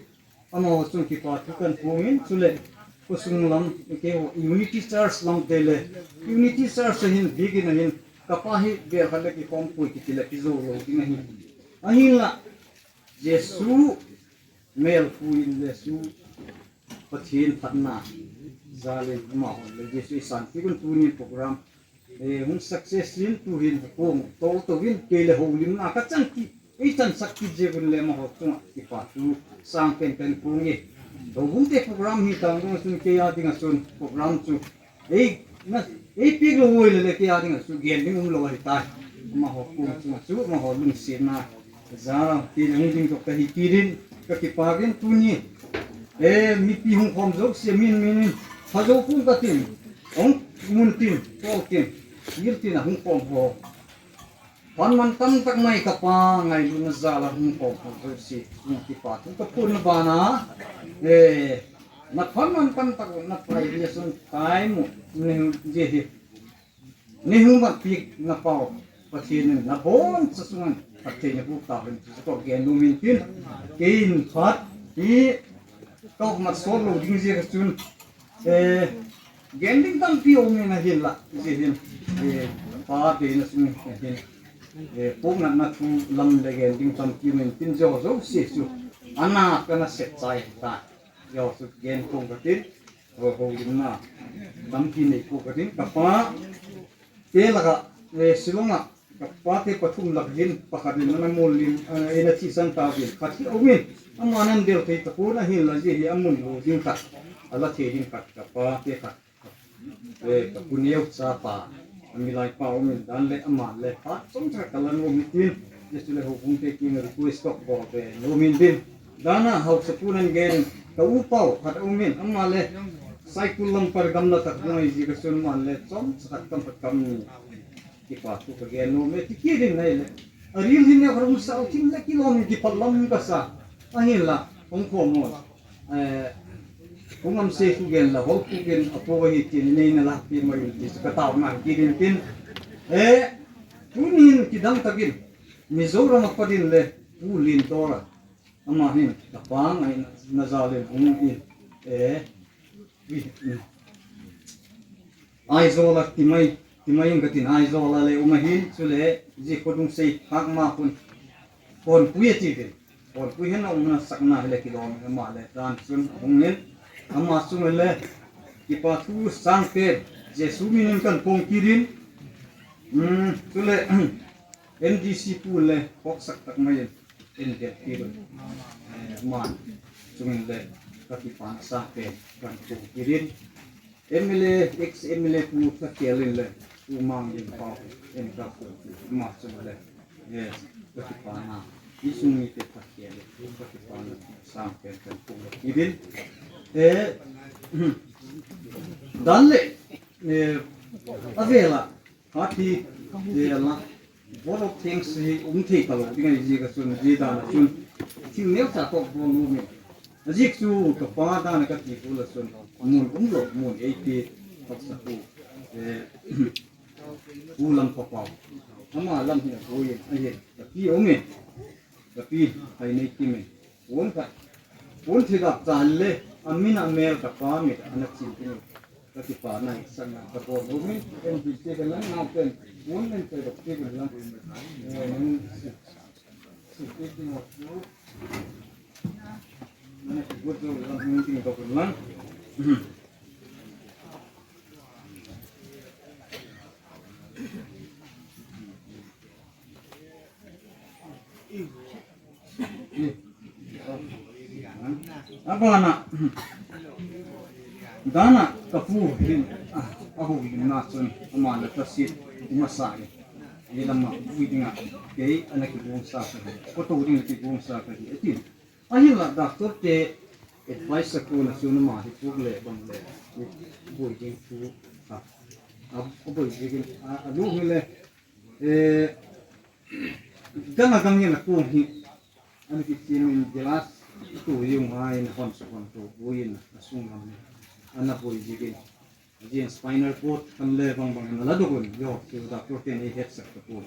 amaho chung kipa thu kan phong in chule. Khosung lam, ke ho Unity Church lam te le. Unity Church hin bigin ahin. Ka pa hi bel khat le kikhom pui kiti le kizo lo ding ahin. Ahin la. Jesu mel pu in Jesu Pathen phatna jal in amahon le Jesu i san pi kun tunin program, eh, hung success in tu hin kong to to in kei le houlimna ka chan ki, ei chan sak ki je kun le amaho chunga kipa thu sang pen pen kong e. Houbung te program hi tang dong sun kei a ding a sun program chu Ei, na, ei pik lo hoi le le kei a ding a chu gen ding um lo ahi tai. Amaho kong chunga chu, amaho lungsetna. Jara, ti le hung ding tok ka hi ti din, ka kipa din tuni. Eh, mipi hung khom jouse min min in. Pha jo kung ka tin. Hung mun tin, tol tin. Yil tin a hung khom ho. Phat mantam tak mai ka pa ngailutna jal a hung khom ho jouse, hung kipa thu ka phon na bana, eh, na phat mantam tak na pai le sun tai mu, ni hung je hi. Ni hung mat pi na pau, Pathen in na boncha sunga, Pathen in hu ta ben chu ko gen lu min tin. Kein phat, hi, ka mat sol lo ding je ka chun, eh, Gen ding tampi um in ahin la, je hin, eh, pa te na sung hin, eh, pok na na thu lam le gen ding tampi um in tin jo jouse chu. Ana ka na set chai ta. Jo su gen kong ka tin, ho houlimna tampi nei ko ka tin, ka pa te la ka, eh, Shillong a, Ka pa te pathum lak hin pakhat in ana mol in, eh, ana thisan ta vin. Khat hi aum in, ama nan del thei tapon ahin la je hi amun lo ding khat. Ala thei ding khat, ka pa te khat. Eh, ka pu neo cha pa. Ami lai pa um in dan le ama le pa. Chom cha ka lan um in tin. Jesu le houbung te king request tok bol ve. No min din. Dana hausa pu nan gen. Ka u pau khat um in. Ama le. Saikul lam par gamla tak ngai ji ka sun man le. Chom cha khat kam khat kam ni. Kipa thu ka gen nom e, ti kit in ahile. A ril hin ne kharum sao thim le kilom in kipat lam ka sa. Ahin la, hung khom mo. Eh, hung am se khu gen la, hol khu gen, a po hi tin, nei na la pi mai ti ka tao na kit in tin. Eh, tunin kidang takin, Mizoram a pat in le, Pu Lin Tora. Ama hin, ka pa ngai na, na jal in hung in. Eh, Aizawl a timai, timai in ka tin Aizawl a le um ahin, chule ji khodung sei phak ma khun. Konpui a ti ve. Konpui hin a umna sakna hile kilom ama le dan chun a hung in. Ama chung le kipa thu sang te Jesu min in kan phong kit in. Hmm, chule M D C pu le khoksak tak mai in. En vet pi lun, eh, man, chungin le, ka kipana sa pen, kan pu kirin. M L A, ex M L A pu Thakhel in le, pu Manglin pau, en ka pu, ma chung le, eh, ka kipana, i sung mi te Thakhel le, ka kipana sa pen, kan pu kirin. Eh, dan le, eh, avela, Khat hi, eh, la, vote of thanks hi um thei talou ding ahi jeh a chun, jeh dan a chun, thil neocha toh bol nom in. Ajeh chu ka pa dan a ka ti pu la chun, mun um lou, mun ei ti, toh sa pu, eh, Pu Lampa Pau. Ama lam hi a pu in, ahi, ka pi um in, ka pi, hai nei kim in. Pon khat, pon thidap chan le, a min a mel ka pa mit a ana chin tin, ka kipana hi sang na ka bol lo min, en bi te ka lang nau pen, pon men te dok te ka lang, eh, nang, Abana, dana kapu hin, ah, ahu hin na chun, ama la ta sit, uma sa hi. Ni lama vui dinga, kei ana kibung sa ka hi. Ko to ding kibung sa ka hi. Ati, ahi la doctor te advice ko na chun ama hi puk le bang le. Vui ding pu, ah, a vui ding, ah, alu hi le. Eh, dang a dang in a kung hi, ana kichimin glass tu yung a in a hon su hon tu buin a sung lam ni. Ana bui jigin. Jin spinal cord kan le bang bang in a la dogun, yo, si doctor ten ei het sak ta pu.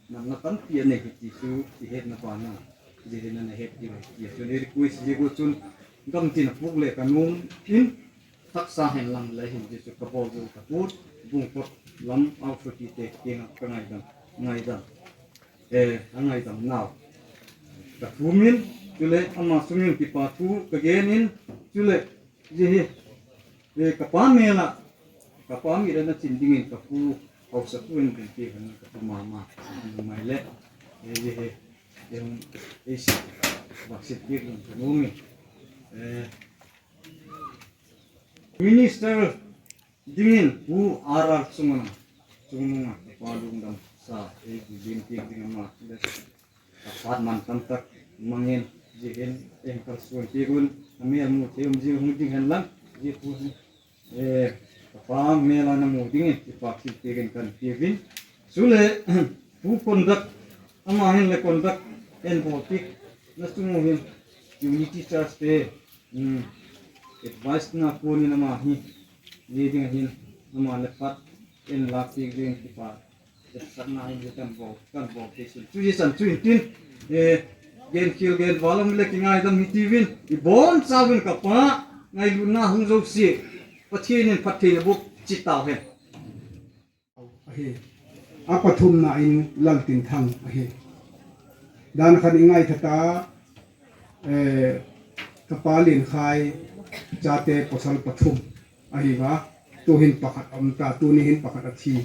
Nam na tampi a nei hi ti su, ti het na pa na. Ji hin ana het ti, ti su ni request ji gu chun, gam tin a puk le ka nung in, Taksa hen lang le hin Jesu ka bol du ka put, bung pot lam au suti te kiang ka ngaidam, ngaidam. Eh, a ngaidam nau. Ka thumin, chule ama sungin kipa thu ka genin, chule, ji hi, eh, ka pa mela, ka pa mi le na chin dingin ka pu, hausa pu in bin ki han ka pu mama, mai le, eh, ji hi, eh, eh, si, bak sit ki ka numi. Eh, Minister dingin Pu R R Chungnunga, Chungnunga, pa lungdam sa, ei, din ti ding ama, le, apat man tam tak, mangin, ji hin, ei, kal suan ti gun, amel mu, te um ji, hung ding hen lang, ji pu hin, eh, pa mel a na mu dingin, kipa sil ti gun kan ti vin. Sule, Pu Kondak, ama hin le Kondak, en bol ti, na sungu hin, Unity Church te, Hmm. Advice na ko ni nama hi. Ye ding hin. Nama le pat. En la ti ding ki pa. Sat na hin kan bo. Kan bo ke sin. Chu ye san chu tin. Eh. Gen kil gen valam le ki ngaidam hi ti vin. I bon sa vin ka pa. Ngailu na hung jo si. Pathen in Pathen bu chi tau hen. Ahi. A pathumna in Laltinthang ahi. Dan khat i ngaithata, eh, ka pa Lenkhai chate pasal pathum ahi va. Tu hin pakhat a um ta, tuni hin pakhat a thi.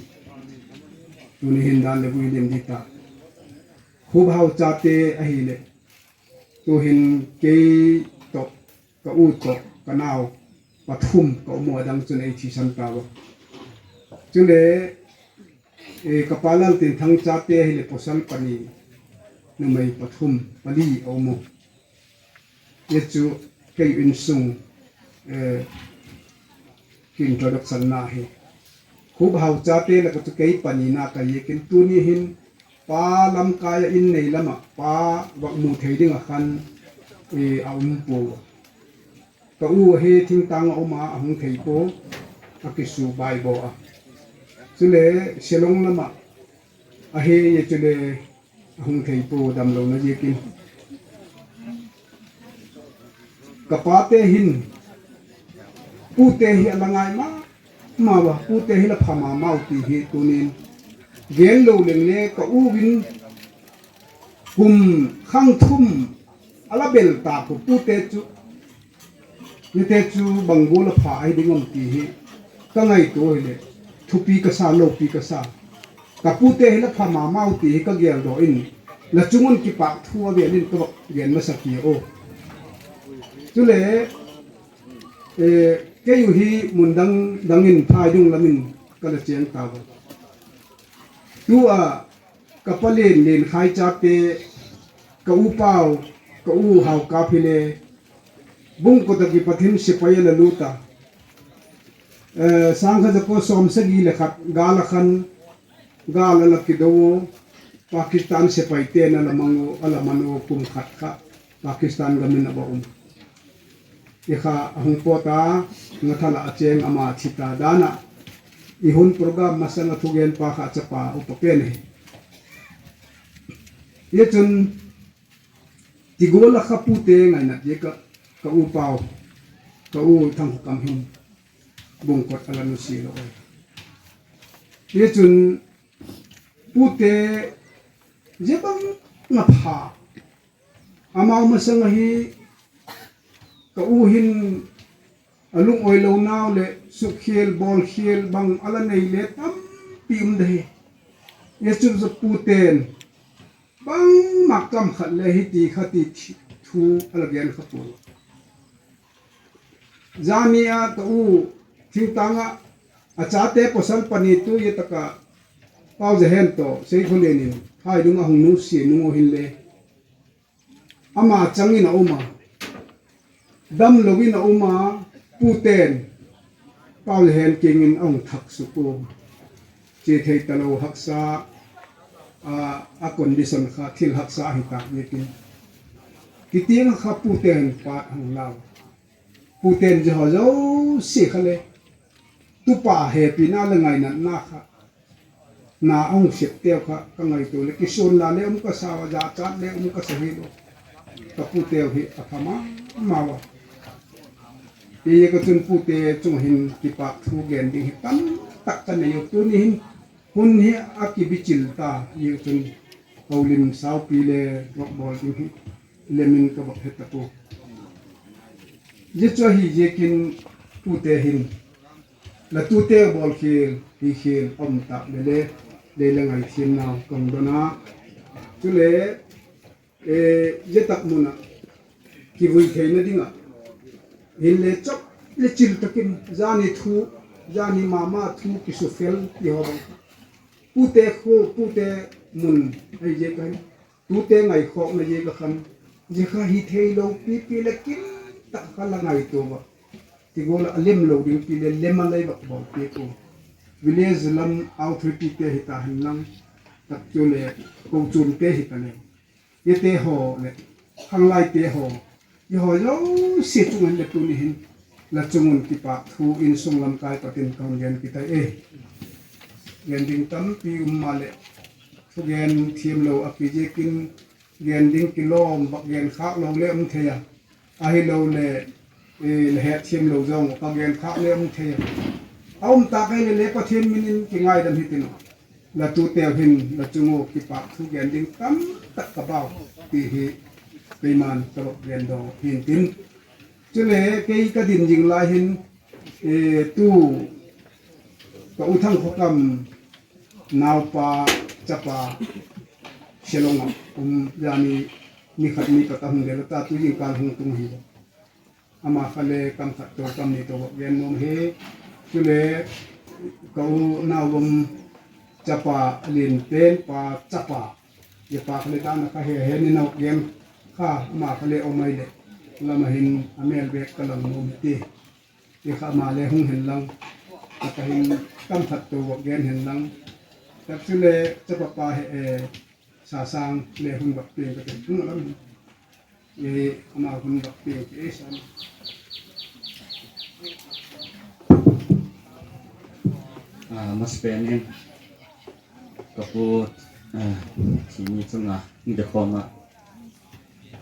Tuni hin dan le vui lim di ta. Khubhau chate ahi le. Tu hin kei to ka u toh, ka nau, pathum ka um u, adang chun ei thisan tauva. Chule, eh, ka pa Laltinthang chate hi le pasal pani, numei pathum, pali a um u. Ye chu kei insung, eh, Ki introduction na hi. Khubhau chate la ka chu kei pani na ka ye kin tuni hin pa lamkai a in nei lama pa vak mu thei ding a khan, eh, a um pu. Ka u hi thingtang a um a, a hung thei pu a kisu bai bo a. Chule Shillong lama a he ye chule a hung thei pu damlou na ziakin. Ka pate hin, pute hi a la ngai ma, ma va, pute hi la pha ma mau ti hi tunin. Gen lou leng le ka u vin kum khang thum a la bel ta pu pute chu. Nite chu bang bol a pha ahi ding um ti hi ka ngaito hi le, thupi ka sa, loupi ka sa. Ka pute hi la pha ma mau ti hi ka gel doh in, la chungun kipak thu a vel in ka vak gen masa ki o. Chule, eh, kei u hi mun dang, dang in phai dung lam in ka la cheng ta va. Tu a, Ka pa Len, Lenkhai chate, ka u Pau, ka u Haokap hi le, Bungkot a kipat hin sepai a la lut a. Eh, sangkhat jako som sagi le khat, gal a khan, gal a la kidou, Pakistan sepai te na la mang u, a la man u kum khat kha, Pakistan gam in a va um. I kha a hung pot a, Ngathal a a cheng ama thi ta dan a. I hun program masang a thugen pa kha chapa upa pen hi. Ye chun, Tigol a kha pute ngainat ye ka, ka u Pau, ka u Thangkhokam hin, Bungkot a la nu si lou. Ye chun, Pute, ye bang na pha, Amau masang ahi, ka u hin alung oi lo nau le, sukhel, bolkhel, bang ala nei le tampi um de hi. Ye chu za pu ten, bang ma kam khat le hiti khati thu ala gen kha pu. Jani a ka u thingtang a, a chate pasal pani tu ye taka Pau Za Hen to, Sei Kho Len in, hai dung a hung nu si nu hin le. Ama changin a um a, damlou in a um a, pu ten, Pau Za Hen kingin a hung thak suk u. Che thei talou haksa, a, a condition kha thil haksa ahi ta, ye kin. Kiti kha pu ten pat hung lau. Pu ten je ho jouse kha le. Tupa hepina le ngainatna kha. Na a hung sep teu kha, ka ngaito le, kisun la le um ka sa, jachat le um ka sa hi lo. Ka pu teu hi, a pha mama uva. Ye ka chun pu te chung hin kipa thu gen ding hi tam tak ka nei u tuni hin. Hun hi a kibichil ta, ye ka chun Houlim saupi le rock bol ding hi. Lemin ka bak het ta pu. Ye chu ahi ye kin pu te hin. La tute bolkhel, hikhel, um tak le le, le le ngai thim nau kong dona. Chule, eh, ye tak muna, kivui theina dinga. Hin le chok, le chil takin, jani thu, jani mama thu, kisufel, ti ho bang. Pu te khu, pu te mun, ai ye kan. Tute ngaikhokna ye ka khan, ye kha hi thei lo pipi le kin tak kha la ngaito uva. Ti go la a lem lo ding pi le lem a lai vak bol pi ko. Village lam authority te hi ta hin lang, tak chu le ko chun te hi ta le. Ye te ho le, khanglai te ho, Ye ho jouse chunga le tuni hin, la chungun kipa thu insung lamkai patin ka hung gen kit tai e. Gen ding tampi um ma le, thu gen thim lo a ki je kin, gen ding kilom, bak gen khak lo le um thei a. Ahi lo le, eh, le het thim lo jong, ka gen khak le um thei a. A um ta kai le le Pathen minin kingaidam hitin. La tu teu hin, la chungu kipa thu gen ding tam tak ka bau, ti hi keiman ka bak gen do hin tin. Chule kei ka din jing lai hin, eh, tu ka U Thang Khokam naupa, chapa, Shillong a, um, jani ni khat ni pat a hung le la ta tu jing kal hung tung hi. Ama kha le kam khat to kam ni to gen nom he. Chule ka u nau bom chapa alen pen pa chapa. Ye pa kha le dan kha he he ni nau gen kha ama kha le omai le. Lama hin amel bek ka lang nom ti. Ye kha ama le hung hen lang. Ka hin kam khat to gen hen lang. Tap chule chapa pa he, eh, Sasang le hun bak peng ka te thung lam. Ye ama hun bak peng ke san. Ah, mas penin. Ka pu, ah, thi ni chunga, ni de khoma.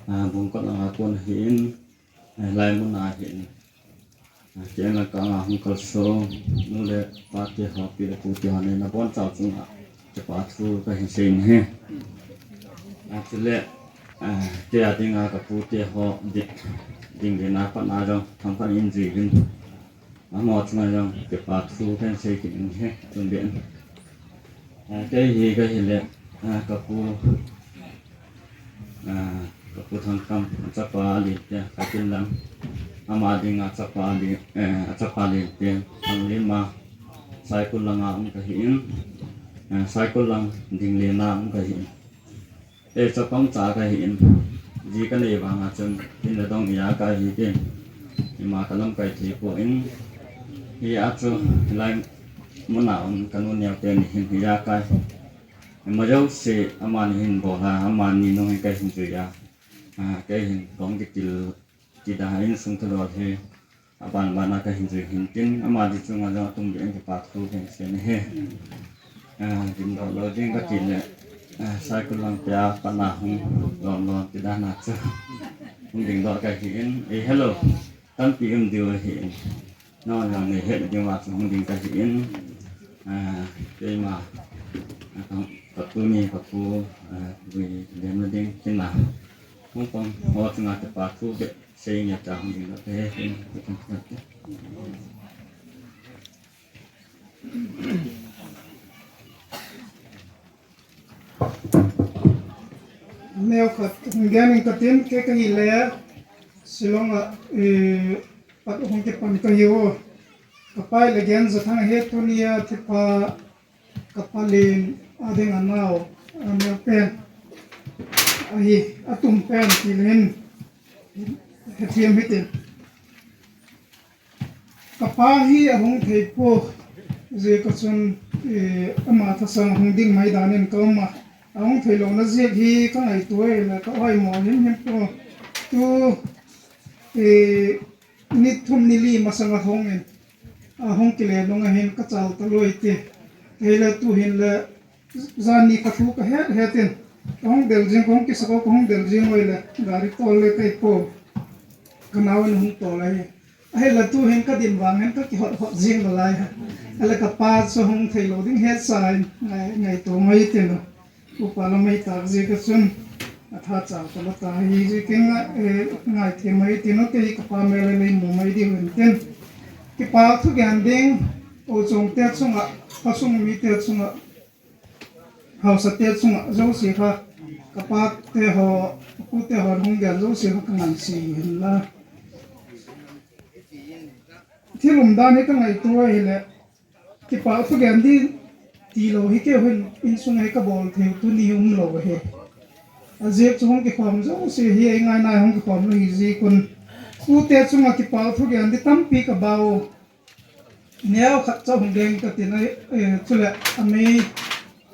Ah, bung ko langa kon hin, ah, lai mun a hin. Ah, kei lang kanga hung kalsong, nu le pa te ho, pi le pu te ho, nei na bon chau chunga, kipa thu ka hin sei in he. Ah, chule, ah, kei a dinga ka pu te ho, di-, ding le na pa na jong, tham pan in ji vin. Amaho chunga jong kipa thu kahin sei kit in he, tun den. Ah, kei hi ka hi le, ah, ka pu, ah, ka pu Thangkham, chapa alen te, ka tin lang. Ama dinga chapa alen, eh, chapa alen te, Thanglim a, Saikul langa um ka hi in, eh, Saikul lang ding le na um ka hi in. E, chapang cha ka hi in, ji ka nei vanga chun, in le dong iya ka hi tin, ima ka lamkai thei poi, hi a chu, hilai mun a um ka nu neo te ni hin hi a kai. Ima jouse, amani hin bol a, amani nung hin ka hin jui a. A, kei hin kong kitil, kida insung thudol hi. Aban bana ka hin jui hin tin, ama di chunga jong atum beh in kipa thu kahin sei in ahi. Ah, ding doh lou ding ka ti le, ah, Saikul lang pia pana hung lom lom ti dan a chu. Hung ding doh ka hi in, eh, hello. Tampi um diu ahi in. Non jong nei het diu a chu hung ding ka hi in. Ah, keima, ah, ka, ka tu ni ka pu, ah, vui dem na ding kin la. Hung pang, ho chunga te pa thu ke, sei nia ta hung ding la te, he, he, he, he. Neo khat, hung gen ing katin, kei ka hi le, Shillong a, eh, pat hung kipan ka hi o. Ka pai le Genjathang hi tunia thipa, ka palen a ding a nao, a neo pen. Ahi, a tum pen ti len. Hethiam hitin. Ka pa hi a hung thei po, jeh ka chun, eh, ama thasang hung ding mai danin ka um a. A hung thei lona jeh hi ka ngaito e le ka oi mo him him po. Tu, eh, ni thum ni li masang a hung in, a hung kile nung a hin ka chal ta loi ti. Kei le tu hin le, jan ni ka thu ka het het in, ka hung del jing, ka hung kisa ko, ka hung del jing oi le, gari tol le kei po. Ka nao in hung tol ahi. Ahi la tu hin ka din vang hin ka kihot hot jing la lai ha. Ala ka pa chu hung thei lo ding het sa in, ngai, ngaito mai ti no. Upa la mai tak jeh ka chun, a tha chau ta la ta hi jeh kin nga, eh, ngai the mai ti no, kei ka pa me le lei mo mai ding len tin. Kipa thu gen ding, o chong te chunga, ka sung mi te chunga, hausa te chunga, jouse kha, ka pa te ho, ka pu te ho, hung gen jouse kha ka ngan si hin la. Thil umdan hi ka ngaito ahi le, kipa thu gen ding ti lo hi kei hin insung hi ka bol thei u tuni um lo hi. A jeh chu hung kikhom jouse hi ei ngai nai hung kikhom lo hi jeh kun. Pu te chunga kipa thu gen ding tampi ka bau. Neo khat cha hung gen ka tin, eh, chule a mei,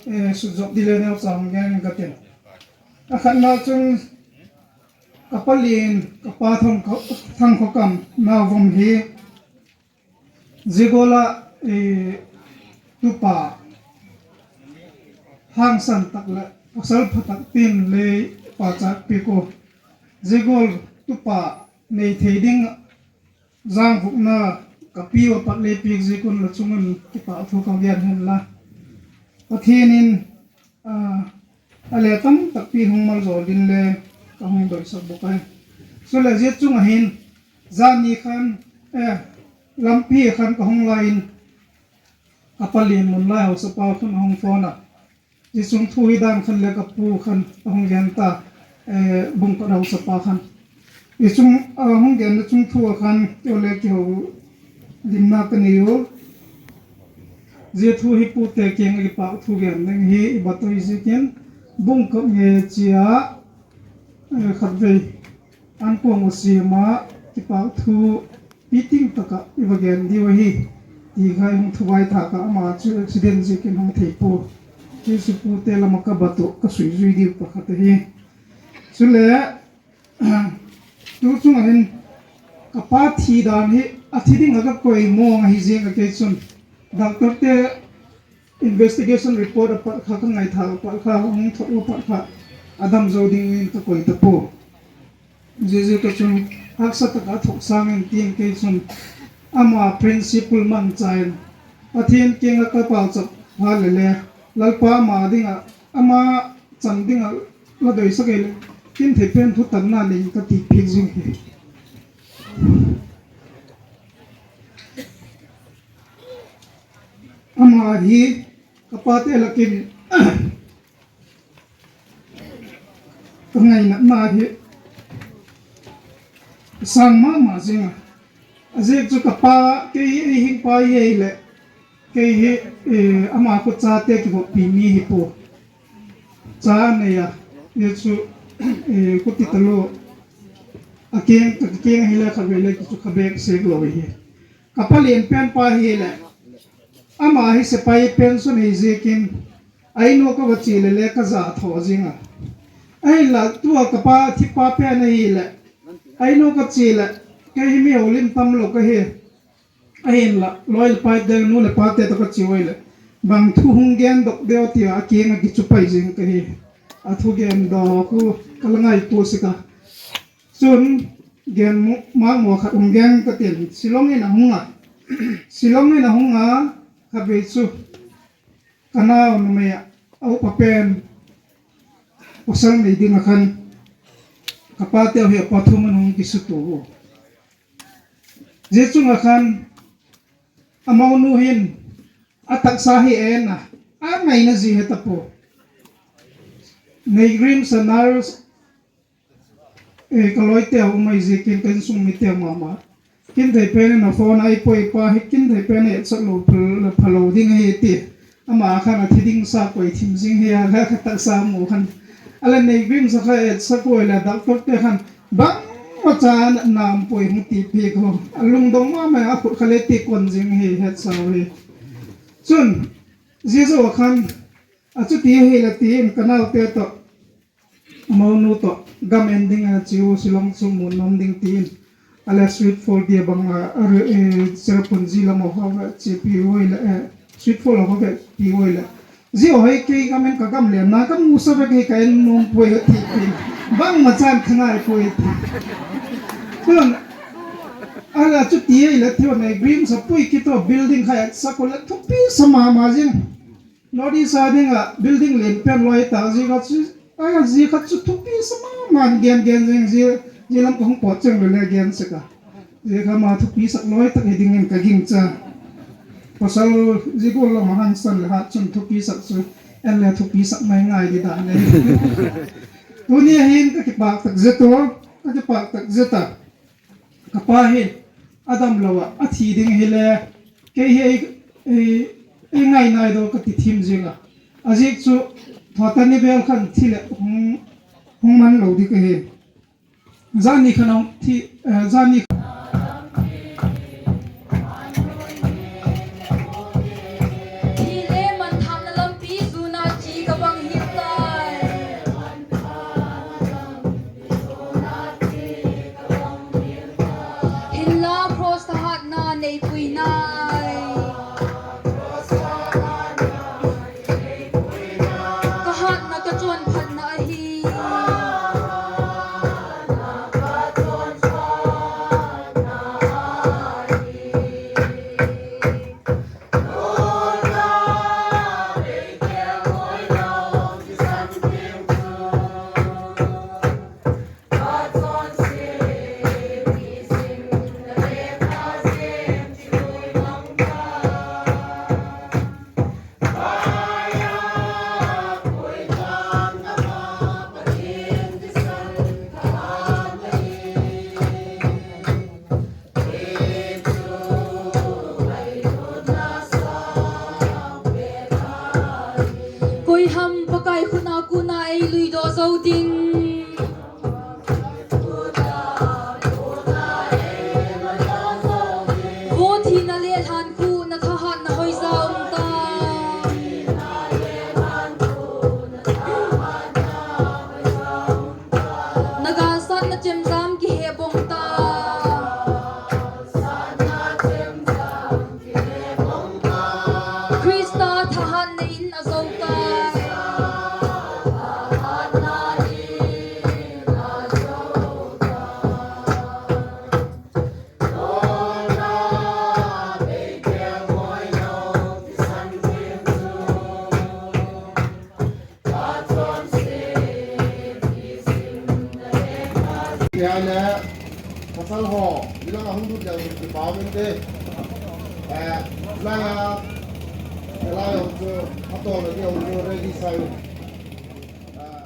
eh, sujop di le neo cha hung gen ka tin. A khat na chun ka palen, ka pa thang ko, thang ko kam na vom hi. Jigol a, eh, tupa hangsan tak le pasal pha tak tin le pa chak pi ko. Jigol tupa nei thei ding jang vuk na ka pi u a pat le pi jikun la chungun kipa thu ka gen hen la. Pathen in, ah, a le tam tak pi hung mal jol din le ka hung doi sak bok ai. Chule jia chunga hin, jan ni khan, eh, lampi khan ka hung lai in, ka palen mun lai hausa pa khun a hung phone a. Jia chung thu hi dan khan le ka pu khan a hung gen ta, eh, bung ka hausa pa khan. Jia chung, ah, hung gen le chung thu a khan, kio le kiho limna ka nei u. Jia thu hi pu te kiang a kipa thu gen ding hi i ba toi jikin bung ka nge chia, eh, khat vei an kuang u sima kipa thu piting taka i va gen diu hi. Ti khai hung thu vai tha ka ama chu accident jikin hung thei pu. Ki su pu te lama ka ba tu ka sui jui diu pa khat hi. Chule, tu chunga hin ka pa thi dan hi, a thi ding a ka koi mong ahi jing a kei chun. Doctor te investigation report a pat kha, ka ngai tha a pat kha, hung thot a pat kha, a dam jo ding in ka koi ta po. Jiji ka chun haksa taka thok sang in tin kei chun ama principle man cha in Pathen kiang a ka pau chap pha le le, Lalpa ama ding a, ama chan ding a la doi sak ei le, kin thei pen thu tan na nei ka ti phik jing hi. Ama hi ka pa te la kin ka ngaina na hi sang mama jing a. A jeh chu ka pa kei hi ei hing pa hi ei le, kei hi, eh, ama khu chate kivop pi mi hi po. Cha nei a, jeh chu, eh, kuti ta lo. A keng, ka keng hi le kha ve le ki chu kha bek sek lo hi. Ka palen pen pa hi le, ama hi sepai pension hi jikin, ainu ka va chi le le ka ja tho jing a. Ahi la, tua ka pa thi pa pen ahi le, ainu ka chi le, kei hi mi houlim tam lo ka hi. Ahin la, loi le pai te, nu le pa te to ka chi oi le, bang thu hung gen dok deu ti a, a kiang a kichu pai jing ka hi. A thu gen dok khu ka la ngai pu si ka. Chun, gen mu, ma mo khat hung gen ka tin, Shillong in a hung a. Shillong in a hung a, kha ve chu. Ka nao numei a, a upa pen, pasal nei ding a khan. Apa teu hi apa thum anung kisutu. Jeh chunga khan, amonu hin, atahsa hi ena, angaina ji hetapo. Nei grim sanar, eh, kaloi teu umai ji kin kan sung mi teu mama. Kin thei pen na phone ai poi pa hi kin thei pen e sa lo phal, phalo ding hi ti. Ama khan athi ding sa koi thim jing hi a kha kha ta sa mo khan. Ala nei grim sa kha e sa koi la doctor te khan bang ma cha na nam poi mu ti pi ko. Alung dong ma ma a khut kha le ti kon jing hi het sa hi. Chun, Jesu khan achuti hi la ti in kanau te to. Amonu to gam ending a chiu Shillong chu mun nom ding tin. Ale street food dia bang a, a, eh, Cherrapunji lam ho ve chi pi oi le, eh, street food ho ve pi oi le. Ji o hei kei gam en ka gam le na ka mu sa ve kei ka en nom poi ti pi. Bang ma chan ka ngai poi ti. Kun, ala chu ti ei le thio nei green sa pui ki to building khai sa ko le thupi sa ma ma jing. North East a dinga building len pen loi ta ji kha chu, a ji kha chu thupi sa ma ma gen gen jing ji, ji lam ka hung pot cheng le le gen se ka. Ji kha ma thupi sak loi ta hi ding in ka ging cha. Pasal ji ko lo ma han san le ha chun thupi sak chu en le thupi sak mai ngai di da ne. Tuni hin ka kipak tak je to, ka kipak tak je ta. Ka pa hi adam lo a, athi ding hi le, kei hi ei, ei, ei ngai nai do ka ti thim jing a. Ajik chu thota ni bel khan thi le hung, hung man lo di ka hi. Jani khan hung thi, eh, jani Hi le man thamna lampi zuna chi ka bang hi tai. Hinla cross thahatna nei pui nai. Ka hatna ka chonphatna ahi. Koi ham Pakai khutna kona ei lui doh jou ding. Vo thina le lhankhuhna thahatna hoija um tai. Na galsatna chemjam kihe bong tai. Krista thahatna in ajou tai. Tia le, pasal ho, ilang ahung lut jang kipa uvin te. Eh, lai a, lai a chu, ato le dia chu ready sai. Eh,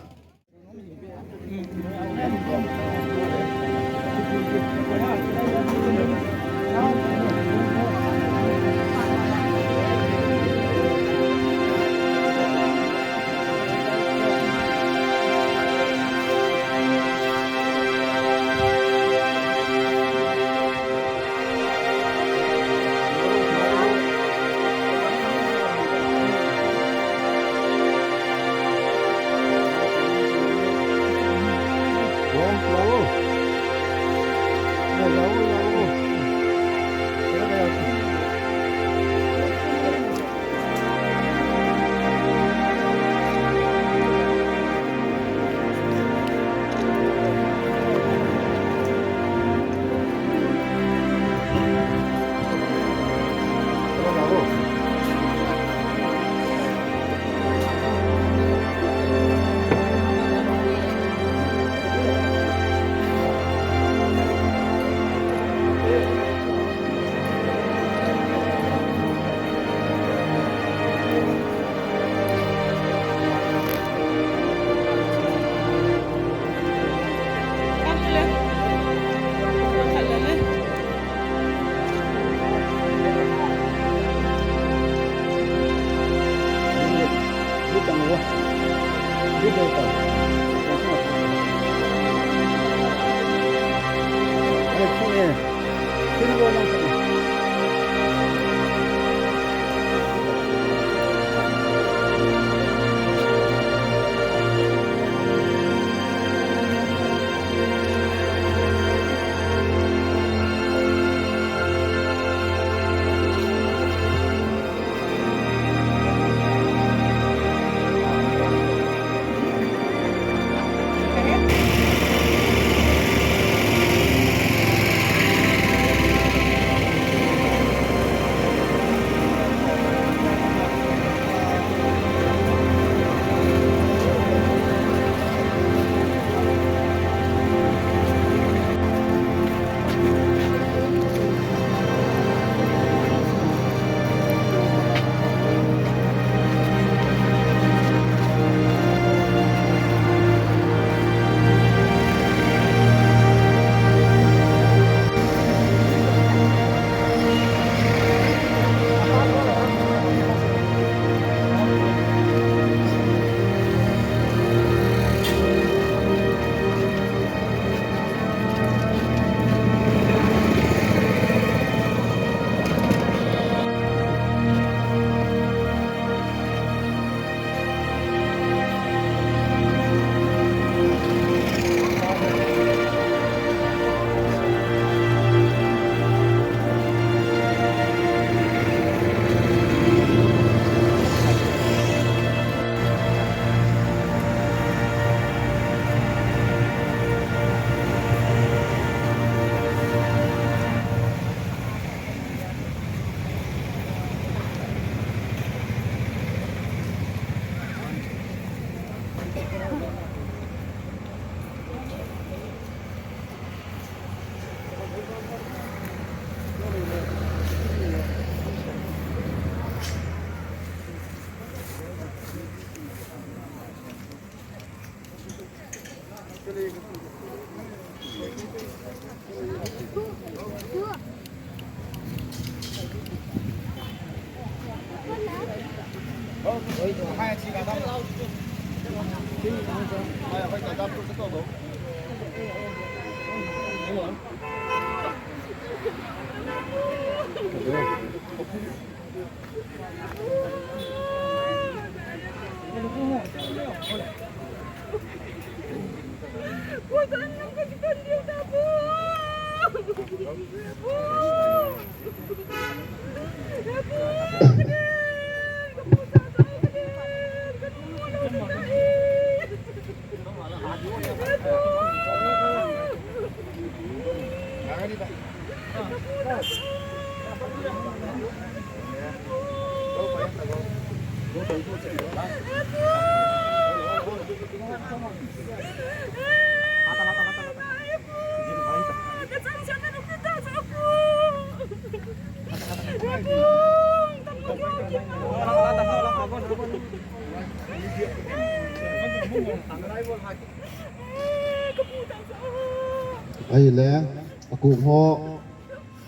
Ahile, akong ho,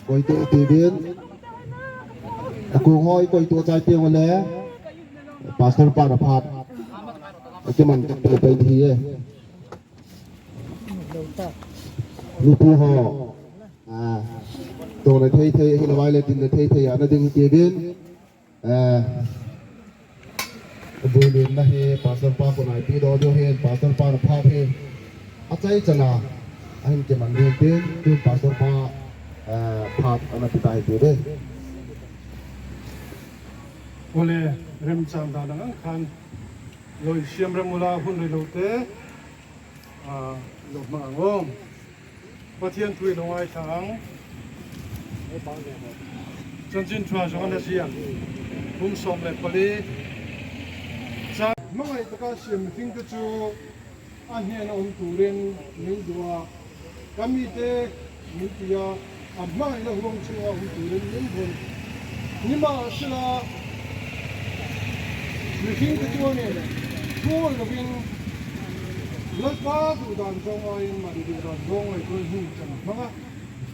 koito ati din. Akong ho, koito chai teng ule. Pastor pa na phat. Ati man, ati hi e. Mipi ho. Ah, tona thei thei, hilai le dinna thei thei, ana ding ati din. Eh, builutna hi Pastor pa koma ipi doh diu hin, Pastor pa na phat hi. Achai chana, ahin kiman ding tin, tun Pastor pa, eh, phat ana pe tai ti ve. Ole, remchang dan ang khan, loi siam rem ula hun rei lo te. Ah, lopma ang ong. Pathian thu i lungai thang. Chanchin Thua jong ana sia. Bung som le pali. Cha mangai taka siam thing te chu ahin a um turin min dua. Ka mite min tia. Amang in a huang chunga hung turin min hun. Nimahsela, mihing te chuan in, thu lo in, Lalpa duh dan zawng aiin, mani duh dan zawng ai chuan hung chan hmang a.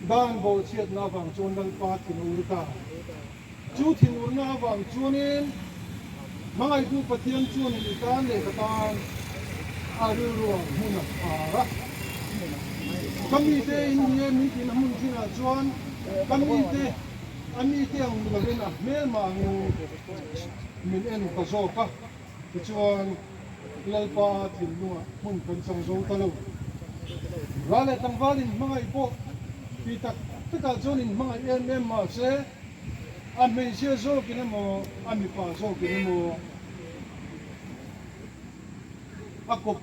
Dan bawhchhiatna vang chuan Lalpa thin a ur ta. Chu thin urna vang chuan in, Hmangaitu Pathian chuan in i tan leh ka tan a rilruah hmun a phar a. Ka mite in hi e min tina hmun thingah chuan ka mite, a mite ang lovin a hmelma angin min en ta zawk a. Tichuan Lalpa thinlunga hmun kan chang zo ta lo. Ral leh tlangvalin hmangaih pawh ti tak takah chuan in hmangaih em em mah se, A hmeichhia zawkin emaw, a mipa zawkin emaw, a kawp